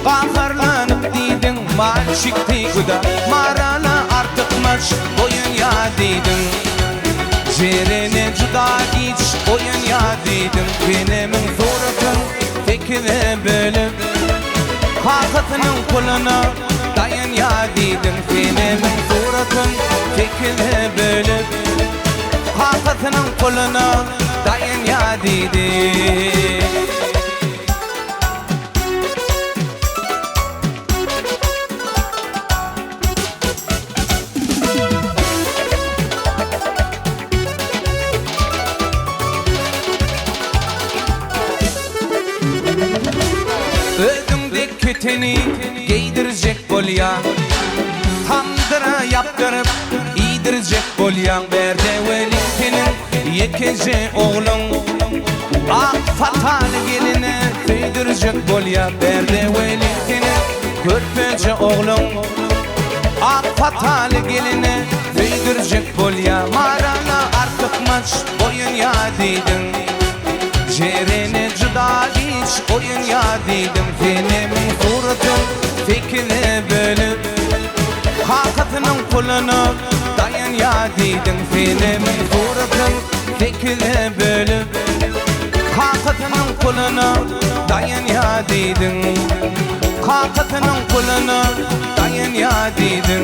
Gaharlanyp diýdiň malçik ty kuda Marala artykmaç goýunýa diýdiň Jerene juda giç goýunýa diýdiň Senemiň suratyn sekize bölüp Kakasynyň puluna daýanýa diýdiň Senemiň suratyn sekize bölüp Kakasynyň puluna daýanýa diýdiň. Özüň dek keteni geýdirjek bolýaň Tamdyra ýapdyryp iýdirjek bolýaň Bärde weli seniň ýekeje ogluň Ak pataly geline söýdürjek bolýa Bärde weli seniň körpeje ogluň Ak pataly geline söýdürjek bolýa Marala artykmaç goýunýa diýdiň Jerene juda giç oýunýa diýdiň Senemiň suratyn sekize bölüp Kakasynyň puluna daýanýa diýdiň Senemiň suratyn sekize bölüp Kakasynyň puluna daýanýa diýdiň. Kakasynyň puluna daýanýa diýdiň.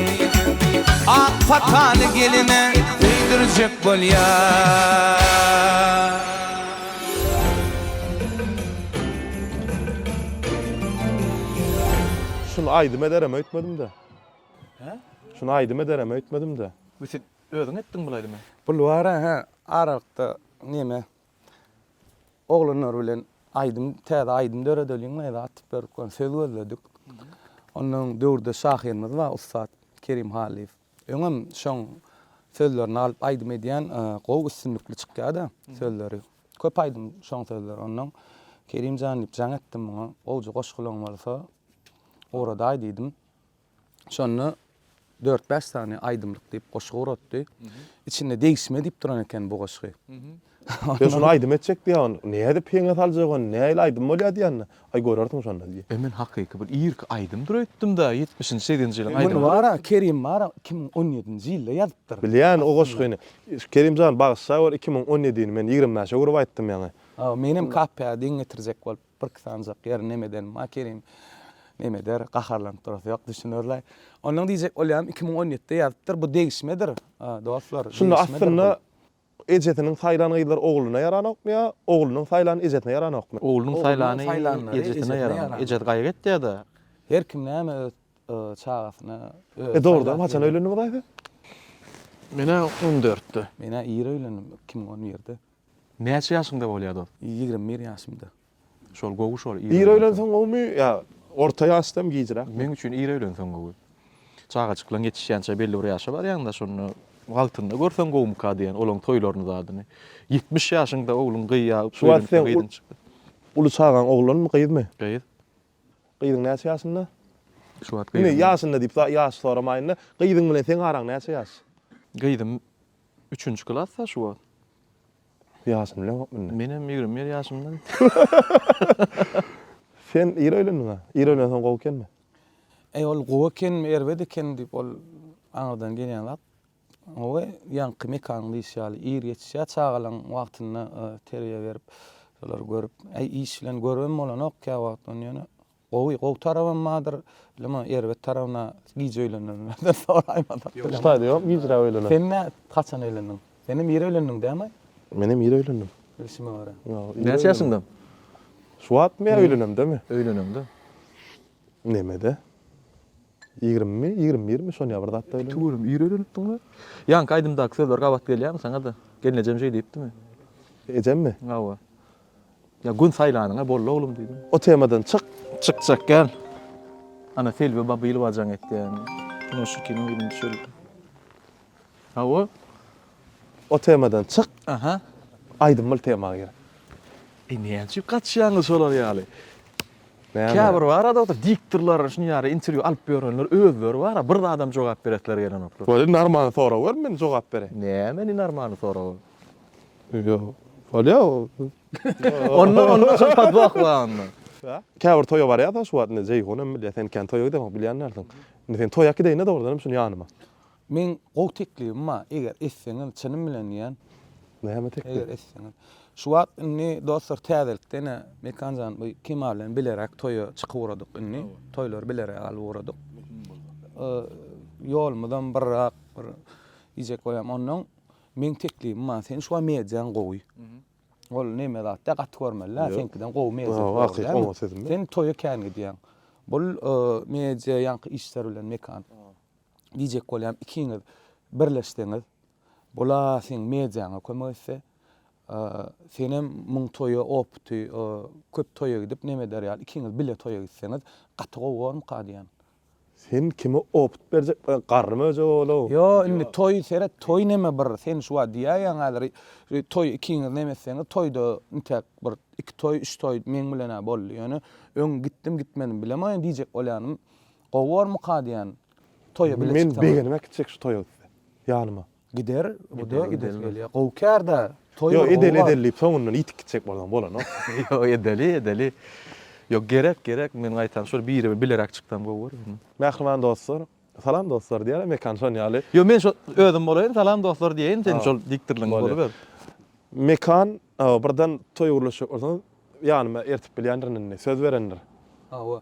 Ak pataly geline söýdürjek bolýa. Şuny aýdym ederem öýtmedim-de. Hä? Şuny aýdym ederem öýtmedim-de. Bu sen özüň etdiň bul aýdymy? Bul bar-a, hä, aralykda neme, oglanlar bilen aýdym, täze aýdym döredeliň-le, zat diýip ýörük, söz gözledik. Ondan döwürde şahyrymyz bar, ussat Kerim Hallyýew. Öňem şoň sözlerini alyp aýdym edýän, gowy üstünlikli çykýar-da sözleri. Köp aýdym şoň sözleri. Ondan Kerim jan diýip jaň etdim muňa, gowja goşgulaň bolsa ugradaý diýdim. Şonda dört-bäş sany aýdymlyk diýip goşgy ugratdy. Içinde degişme diýip duran eken bu goşgy. Sen şuny aýdym etjek diýýär ony. Nädip heňe saljak ony, nähili aýdym bolýar diýende, aý görersiň şonda diýýär. E men hakyky bir irki aýdymdyr öýtdüm-dä, ýetmişinji, segseninji ýylyň aýdymydyr. Muny bar-a, Kerim bar-a, 2017-nji ýylda ýazypdyr. Bilýän o goşgyny. Kerim jan bagyşla gör 2017-ni men 25-e öwrüp aýtdym ýaňy. Hawa, menem kapyýa deň getirjek bolup birki sanjak ýerini neme edenim bar, Kerim neme eder, gaharlanyp durasy ýok, düşünerler. Onnoň diýjek bolýanym 2017-de ýazypdyr, bu degişmedir, dostlar, Şunda degişmedir aslynda bu. Ejesiniň saýlan gyzlary ogluna ýaranokmy ýa oglunyň saýlany ejesine ýaranokmy? Oglunyň saýlany ejesine ýaranok. Ejesi gaýgy etýär-de. Her kim näme öz çagasyna özi E dogrudanam haçan öýlendiňiz aý siz? Men-ä on dörtde. Men-ä ir öýlendim, 2011-de. Näçe ýaşyňda bolýar dost? 21 ýaşymda. Şol gowy şol ir Ir öýlenseň gowumy ýa orta ýaşdamy gijräkmi? Meň üçin ir öýlenseň gowy. Çagajyklaň ýetişýänçä belli bir ýaşa barýaňda şonda wagtynda görseň gowumyka diýen olaň toýlaryny zadyny. 70 ýaşyňda ogluň gyýa Şu wagt seň gyzyň çykdy. Uly çagaň oglanmy gyzmy? Gyz. Gyzyň näçe ýaşynda? Şu wagt Indi gyzym. ýaşynda diýip ýaş soramaýynda gyzyň bilen seň araň näçe ýaş? Gyzym üçünji klasda şu wagt. Ýaşyny bileňok indi. Menem 21 ýaşymda. Sen ir öýlendiň-a? Ir öýlenseň gowy ekenmi? Eý, ol gowy ekenmi, erbet ekenmi diýip, ol aňyrdan gelýän zat. Gowy, ýaňky Mekanyň diýşi ýaly, ir ýetişýär, çagalaň wagtynda terbiýe berip, şolary görüp, äý, iş bilen görübem bolanok käwagt ony ýöne Gowy, gowy tarabam bardyr, bilemok, erbet tarabyna gije öýlenenlerden soraýmasak bilemok. Şu taýda ýok gijräk öýlenen. Sen nä, haçan öýlendiň? Senem ir öýlendiň dämi? Menem ir öýlendim. Bilşime görä. Näçe ýaşyňda? Şu wagtmy ýa öýlenemdemi? Öýlenemde. Nemede? Ýigrimimi, 21 mi şon ýa bir zatda öýlendim. Tüweleme ir öýlenipdiň-le. Ýaňky aýdymdaky sözler gabat gelýärmi saňa-da? Gelnejem şeý diýipdimi? Ejemmi? Hawa. Ýa gün saýlanyňa boldy oglum diýdim. O temadan çyk. Çykjak gel. Ana Selbi Babylowa jaň etýän. Kino şu kino ýüzüni düşürdi. Hawa. O temadan çyk. Aha. Aýdym bul tema gir. E näme üçin gaçýaňyz şolar ýaly? Näme? Käbir bar adamlar diktorlar şuny ýaly interwýu alyp ýörenler özleri bar bir zadam jogap beresleri gelenoklar. Bolýa normalny sorag ber men jogap bereýin. Näme normalny sorag? Ýok. Bolýa o. Onda onda şol podwoh bar onda. Käbir toýa barýarsyň şu wagt indi Jeýhun hem bilýär sen kän toýa gideňok bilýän dälsiň. Indi sen toýa äkideýin-de dogrudan hem şuny ýanyma. Meň gowy teklibim bar eger etseňiz çynym bilen diýýän. Näme teklip? Eger etseňiz. Şu wagt indi dostlar täzelikde ine Mekanjan bu Kemal bilen bileräk toýa çykyp ugradyk indi. Toýlary bileräk alyp ugradyk. Ýolumyzam birrak bir diýjek bolýan onnoň Meň teklibim bar, sen şu wagt mediaň gowy. Ol neme zat dä, gaty görmeli dä, seňkiden gowy media Hakyky oňa sözüm ýok. Sen toýa kän gidýäň. Bul media ýaňky işler bilen Mekan. Diýjek bolýan ikiňiz birleşseňiz, bula seň mediaňa kömek etse, senem muň toýa opyty, köp toýa gidip neme eder ýaly ikiňiz bile toýa gitseňiz gaty gowy bormyka diýýän. Sen kime opyt berjek bolýaň garry möjek ogul-ow. Ýo indi toý seret toý neme bir sen şu wagt diýäýýäň häzir toý ikiňiz neme etseňiz toýda intäk bir iki toý üç toý meň bilen-ä boldy ýöne öň gitdim gitmedim bilemok ýöne diýjek bolýanym gowy bormyka diýýän toýa bile Men çyksaňyz. begenip äkitjek şu toýa gitse ýanyma. Gider, bu-da gidesi gelýär. Gowy kär-dä. Toý Ýok, bir gowy edeli zat. edeli diýip, soňundan ýitip gitjek bolsaň bolanok. Ýok, edeli, edeli. Ýok, gerek, gerek. Men gaýtam şol biri bileräk çyksam gowy bolar. Mähriban dostlar, Salam dostlar diýýär Mekan şon ýaly. Ýok, men şo özüm bolaýyn, salam dostlar diýeýin, sen şol diktorlygyňy boluber. Mekan, birden toý gurlaşjak bolsaňyz, ýanyma ertip bilýändirin indi, söz berendir. Hawa.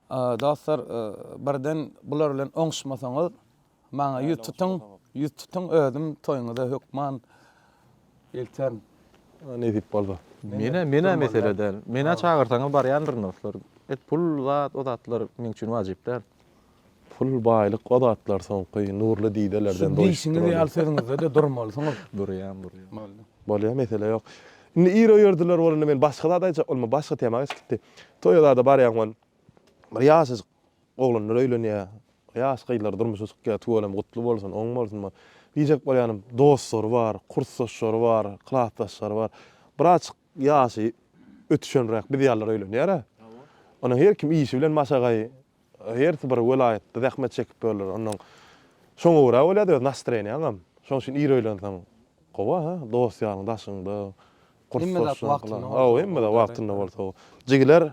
Dostlar, birden bular bilen oňuşmasaňyz, maňa ýüz tutuň, ýüz tutuň, özüm toýuňyza hökman elterin. Nesip bolsa. Menä, menä mesele däl. Menä çagyrsaňyz barýandyryn dostlar. Et pul zat, o zatlar meň üçin wajyp däl. Pul, baýlyk o zatlar soňky nurly didelerden Şu diýşiňiz ýaly sözüňizde-de durmalysyňyz. Durýan, durýan. Boldy. Bolýa, mesele ýok. Indi ir öýerdiler bolanda men başga zat aýtjak bolma, başga tema geçip gitdi. Toýa zada barýaň ol bir ýaşajyk oglanlar öýlenýär, ýaş gyzlar durmuşa çykýar, tüweleme gutly bolsun, oň bolsun. Diýjek bolýanym, dostlary bar, kursdaşlary bar, klasdaşlary bar. Birazjyk ýaşy ötüşenräk biz ýalylar öýlenýär-ä. Onuň her kim işi bilen başagaý, Hersi bir welaýatda zähmet çekip ýörler. Onnoň şoňa görä bolýar-da öz nastroýeniýaňam. Şoň üçin ir öýlenseň gowy ha, dost-ýaryň daşyňda, kursdaşlaryň filan. Hawa, hemme zat wagtynda bolsa gowy. Jigiler,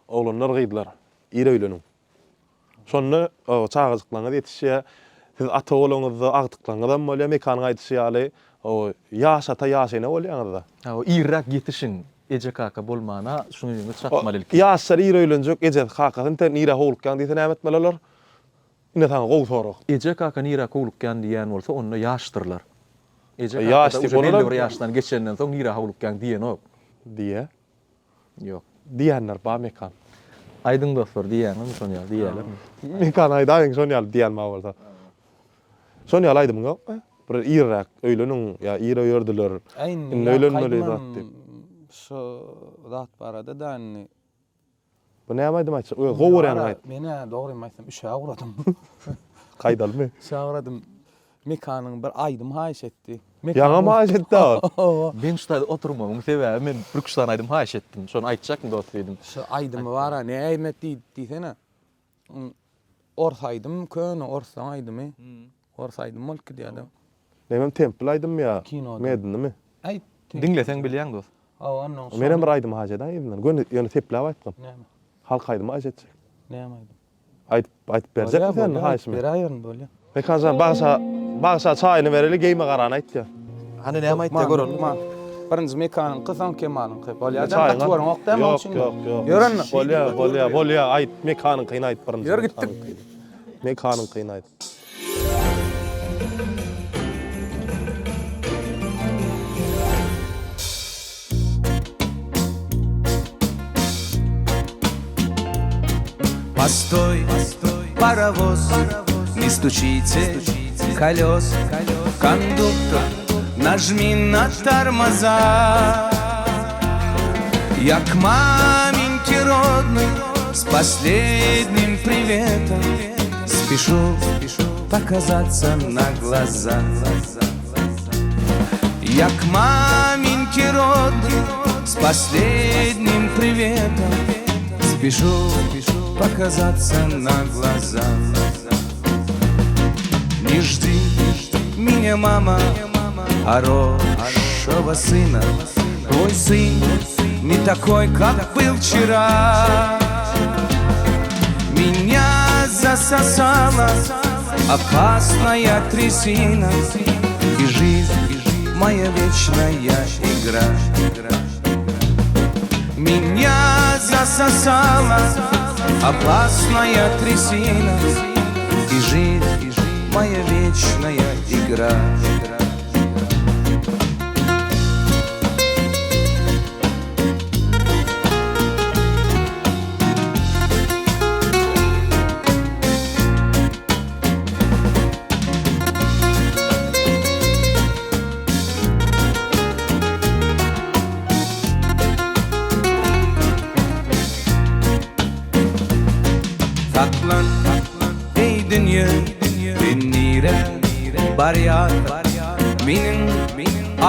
oglanlar, gyzlar, ir öýleniň. Şonda çagajyklaryňyz ýetişýär. Siz ata bolaňyzda agtyklaryňyzam bolýar, Mekanyň aýdyşy ýaly, ýaş ata, ýaş ene bolýaňyz-da. Hawa, irräk ýetişiň. Eje-kaka bolmana şuňuňy çatmaly ilki. Ýaşlar ir öýlenjek ejesi kakasyny sen nirä howlukýaň diýse näme etmeli olar? Ine saňa gowy sorag. Eje-kaka nirä howlukýan diýýän bolsa onda ýaşdyrlar. Eje-kaka-da uje belli bir ýaşdan geçenden soň nirä howlukýaň diýenok. Diýýä. Ýok. Diýenler bar Mekan. Aýdyň dostlar diýýäňizmi şony ýaly diýýälermi? Mekan aýdaýyň şony ýaly diýen bar bolsa. Şon ýaly aýdymyň ýokmy? Bir irräk öýleniň ýa ir öýerdiler. Indi öýlenmeli zat diýip. Şu zat barada da indi. Bu näme aýdym aýtjak? Öz gowy görýäniňi aýt. Men-ä dogrymy aýtsam üçe ugradym. Gaýdalymy? Üçe ugradym. Mekanyň bir aýdym haýyş etdi. Ýaňam haýyş etdi ol. Hawa. Men şu taýda oturmagymyň sebäbi men bir üç sany aýdym haýyş etdim. Şony aýtjakmy dost diýdim. Şu aýdymy bar-a näme diýsene. Ors aýdym köne orslaň aýdymy. Ors aýdym bolup gidýärde. Nemem templ aýdymmy ýa Kinoda. mednimi? Aý Diňleseň bilýäň dos. Hawa onnoň şony. Menem bir aýdym haýyş edäý yzyndan. Göni ýöne sepläp aýtgyn. Näme? Halk aýdymy haýyş etjek. Näme aýdym? Aýdyp aýdyp berjekmi sen haýyşymy? Beräýerin bolýa. Mekanjan bagşa bagşa çaýyny bereli geýme garany aýtýa. Hany näme aýtýa görelim. Birinji Mekanyňky soň Kemalyňky. Bolýa jan gaty görüňok däl muň üçin. Ýok ýok ýok. Ýör onda. Bolýa bolýa bolýa aýt Mekanyňkyny aýt birinji. Ýör gitdik. Mekanyňkyny aýt. Postoý, parowoz, ne stuçite koles, Konduktor, nažmi na tormoza. Я к маменьке родной с последним приветом Спешу, показаться на глаза. Я к маменьке родной с последним приветом Спешу, показаться на глаза. Не жди меня, мама, хорошего сына. Твой сын не такой, как был вчера. Меня засосала опасная трясина И жизнь моя вечная игра. Меня засосала опасная трясина И жизнь моя вечная игра. Saklan, eý dünýe, sen nirä barýarsyň? Meniň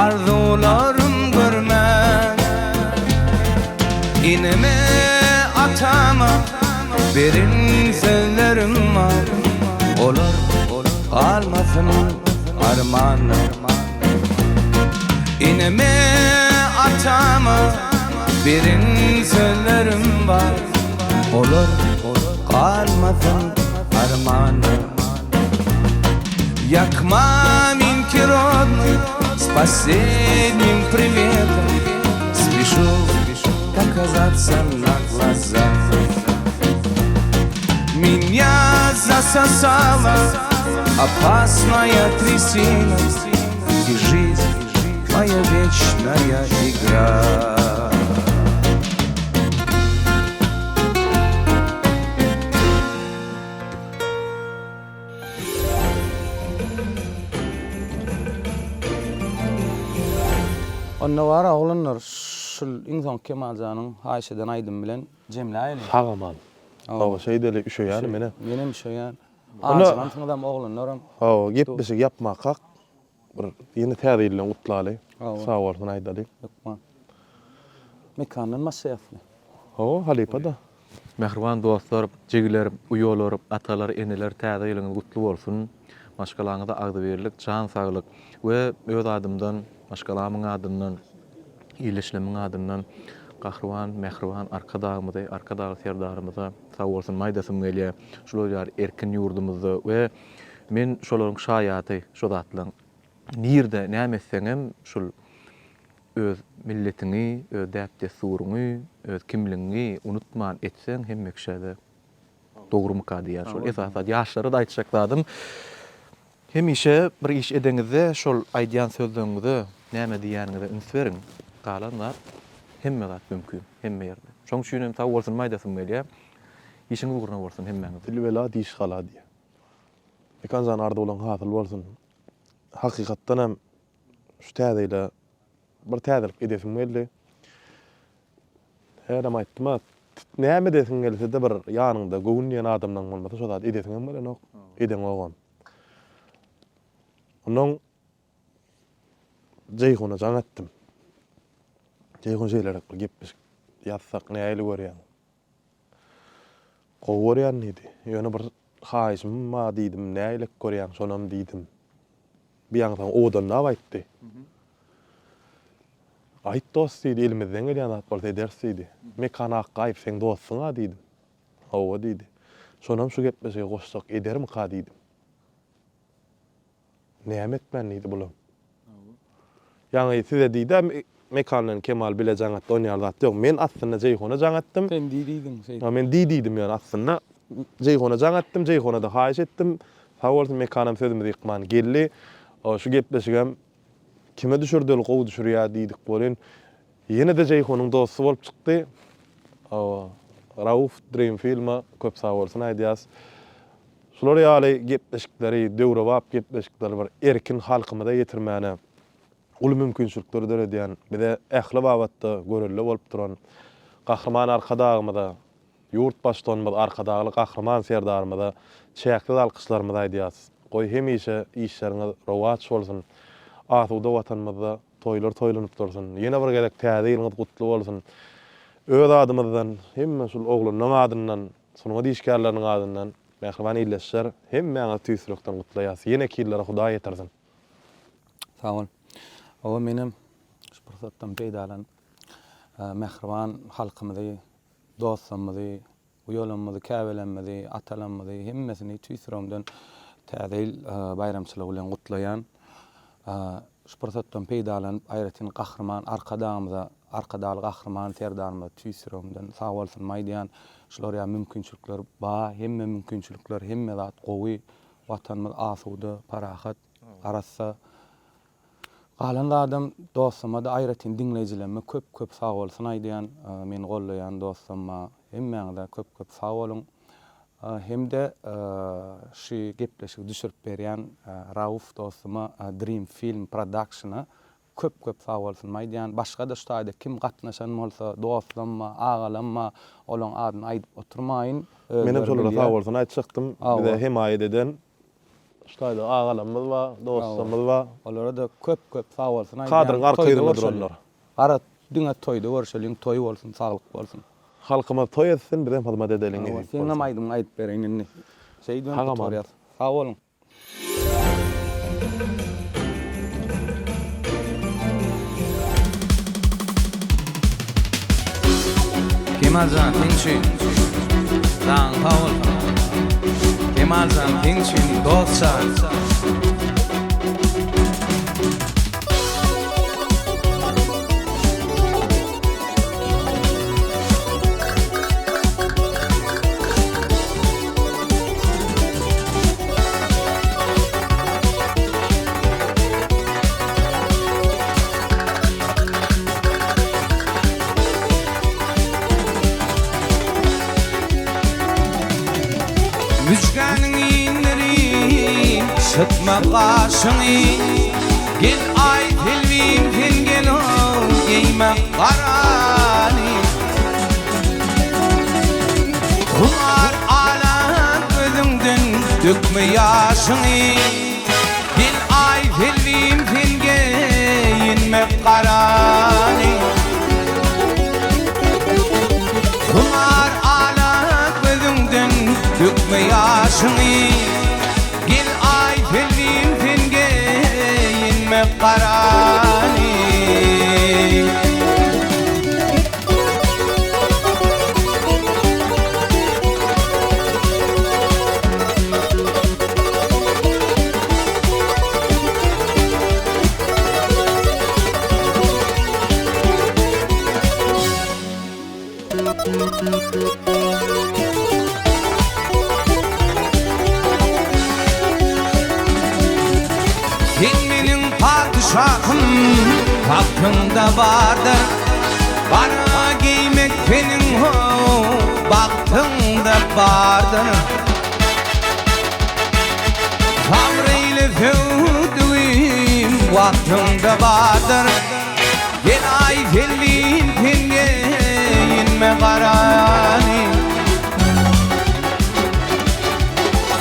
arzuwlarym görmän. Eneme, atama beren sözlerim bar, Olar galmasyn armanda. Eneme, atama beren sözlerim bar, Olar galmasyn armanda. Я к маменьке родной с последним приветом Спешу показаться на глаза. Меня засосала опасная трясина И жизнь моя вечная игра. Onda bar oglanlar şul iň soňky Kemaljanyň haýyş eden aýdymy bilen jemläýeliň. Sag aman. Hawa şeýdeli üşeýärin menem. Menem üşeýän. Ajygansyňyzam oglanlaram. Hawa gepleşigi ýapmakak bir ýene täze ýyl bilen gutlaly. Sag bolsun aýdaly. Hökman. Mekandan başlaýasmy? Hawa halypa-da. Mähriban dostlar, jigiler, uýalar, atalar, eneler täze ýylyňyz gutly bolsun! Maşgalaňyza agzybirlik, jan saglyk we öz adymdan, maşgalamyň adyndan, ildeşlerimiň adyndan Gahryman, mähriban Arkadagymyzy, Arkadagly Serdarymyza sag bolsun aýdasym gelýär. Şular ýaly erkin ýurdumyzda we men şolaryň şaýady şo zatlaň. Nirde näme etseňem şul öz milletiňi, öz däp-dessuryňy, öz kimligiňi unutman etseň hemme kişä-de dogrumyka diýýän. Şol esasy zat. Ýaşlara-da aýtjak zadym, hemişe bir iş edeňizde şol aýdýan sözleriňize, näme diýýäniňize üns beriň. Galan zat, hemme zat mümkin, hemme ýerde. Şonuň üçin hem sag bolsunymy aýdasym gelýär. Işiňiz ugruna bolsun hemmäňiziň. Dil bela, diş gala diýýär. Mekan jan arzuwlaň hasyl bolsun. Hakykatdan hem şu täze ýyla bir täzelik edesim geldi. Hälem aýtdym-a, näme edesiň gelse-de bir ýanyňda göwün diýen adamlaň bolmasa şo zady edesiňem gelenok, edeňogam. Onnoň Jeýhuna jaň etdim. Jeýhun şeýleräk bir gepleşik ýazsak nähili görýäň? Gowy görýän diýdi. Ýöne bir haýyşym bar diýdim, nähilek görýäň şonam diýdim. Bir ýaňsaň owadanlap aýtdy. Aýt dost diýdi, elimizden gelýän zat bolsa ederis diýdi. Mekan Akgaýew seň dostuň-a diýdim. Hawa diýdi. Şonam şu gepleşige goşsak edermika diýdim. Näme etmän diýdi bulam. Ýaňy size diýdi-ä Mekan bilen Kemal bile jaň atdy, on ýaly zat ýok. Men aslynda Jeýhuna jaň atdym. Sen diý diýdiň şeýdip. Ha men diý diýdim ýöne aslynda Jeýhuna jaň atdym, Jeýhuna-da haýyş etdim. Sag bolsun Mekanam sözümizi ýykman geldi. Şu gepleşigem kime düşürdeli gowy düşürýär diýdik welin ýene-de Jeýhunyň dosty bolup çykdy. Hawa Rauf Dream Filma köp sag bolsun aýdýas. Şular ýaly gepleşikleri, döwrebap gepleşikleri bir erkin halkymyza ýetirmäne uly mümkinçilikleri döredýän, bize ähli babatda görelde bolup duran Gahryman Arkadagymyza, ýurt Baştutanymyz Arkadagly Gahryman Serdarymyza çäksiz alkyşlarymyzy aýdýarys. Goý, hemişe işleriňiz rowaç bolsun! Asuda Watanymyzda toýlar toýlanyp dursun! Ýene bir gezek Täze ýylyňyz gutly bolsun! Öz adymyzdan, hemme şul oglanlaň adyndan, Sungat işgärleriniň adyndan mähriban ildeşler hemmäňizi tüýs ýürekden gutlaýas. Ýeneki ýyllara Hudaý ýetirsin. Sag bol. Hawa menem şu pursatdan peýdalanyp mähriban halkymyzy, dostlarymyzy, uýalarymyzy, käbelerimizi, atalarymyzy hemmesini tüýs ýüregimden Täze ýyl baýramçylygy bilen gutlaýan. Şu pursatdan peýdalanyp aýratyn Gahryman Arkadagymyza Arkadagly Gahryman Serdarymyza tüýs ýüregimden sag bolsunymy aýdýan. Şular ýaly mümkinçilikler bar, hemme mümkinçilikler, hemme zat gowy. Watanymyz asuda, parahat, arassa. Galan zadam dostuma-da aýratyn diňleýjilerime köp köp sag bolsun aýdýan. Meni gollaýan dostum bar. Hemmäňize köp köp sag boluň. Hem-de şu gepleşigi düşürip berýän Rauf dostuma Dream Film Production-a Köp köp sag bolsun aýdýan. Başgada şu taýda kim gatnaşan bolsa dostlamma, agalamma olaň adyny aýdyp oturmaýyn. Menem Özleri şolara bilýär. sag bolsun aýtjakdym. Bize hemaýat eden şu taýda agalamyz bar, dostlarymyz bar. Olara-da köp köp sag bolsun aýdýan. Kadryň arka Toýda ýüzünde görşeliň. duranlar. Gara diňe toýda görşeliň, toý bolsun, saglyk bolsun. Halkymyz toý etsin, bizem hyzmat edeliň Hawa, nesip seňem bolsa. aýdymyňy aýdyp bereýin indi. Şeýdibem Sag aman. gutarýas. Sag boluň. Kemaljan seň üçin Janyň sag bolsun Kemaljan seň üçin dost jan. Müjgäniňi indirip, çytma gaşyňy. Gel aý selbim sen gel-ow, geýme garany. Humar alan gözüňden dökme ýaşyňy. Gel aý selbim sen geýinme garany. Humar alan gözüňden dökme ýaşyňy. Gel aý selbim sen geýinme garany. Sen meniň patyşahym, tagtyňda bardyr. Gara geýmek seniň how bagtyňda bardyr. Sabr eýle söwdügim wagtyňda bardyr. Gel aý selvim sen geýinme garany.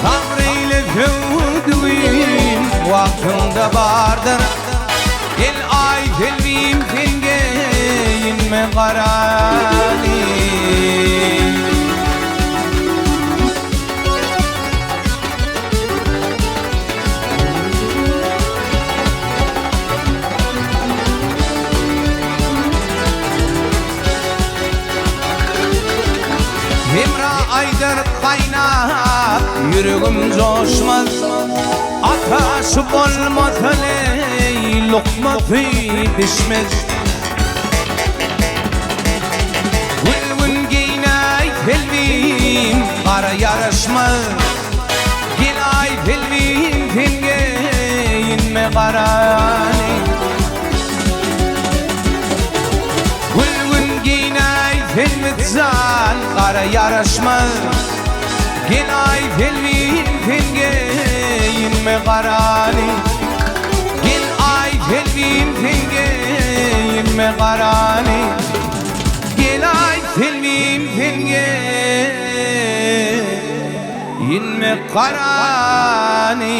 Sabr eýle söwdügim wagtyňda bardyr. Gel aý selbim sen geýinme garany. Hemra aýdar gaýnap, ýüregim joşmaz. Ataşy bolmasa leý, lukmasy bişmez. Gülgün geýnäý selbim, gara ýaraşmaz. Gel-aý selbim, sen geýinme garany. Gülgün geýnäý selbit jan, gara ýaraşmaz. Gel-aý selbim, sen geýinme garany. Gel-aý selbim, sen geýinme garany. Gel-aý selbim, sen geýinme garany.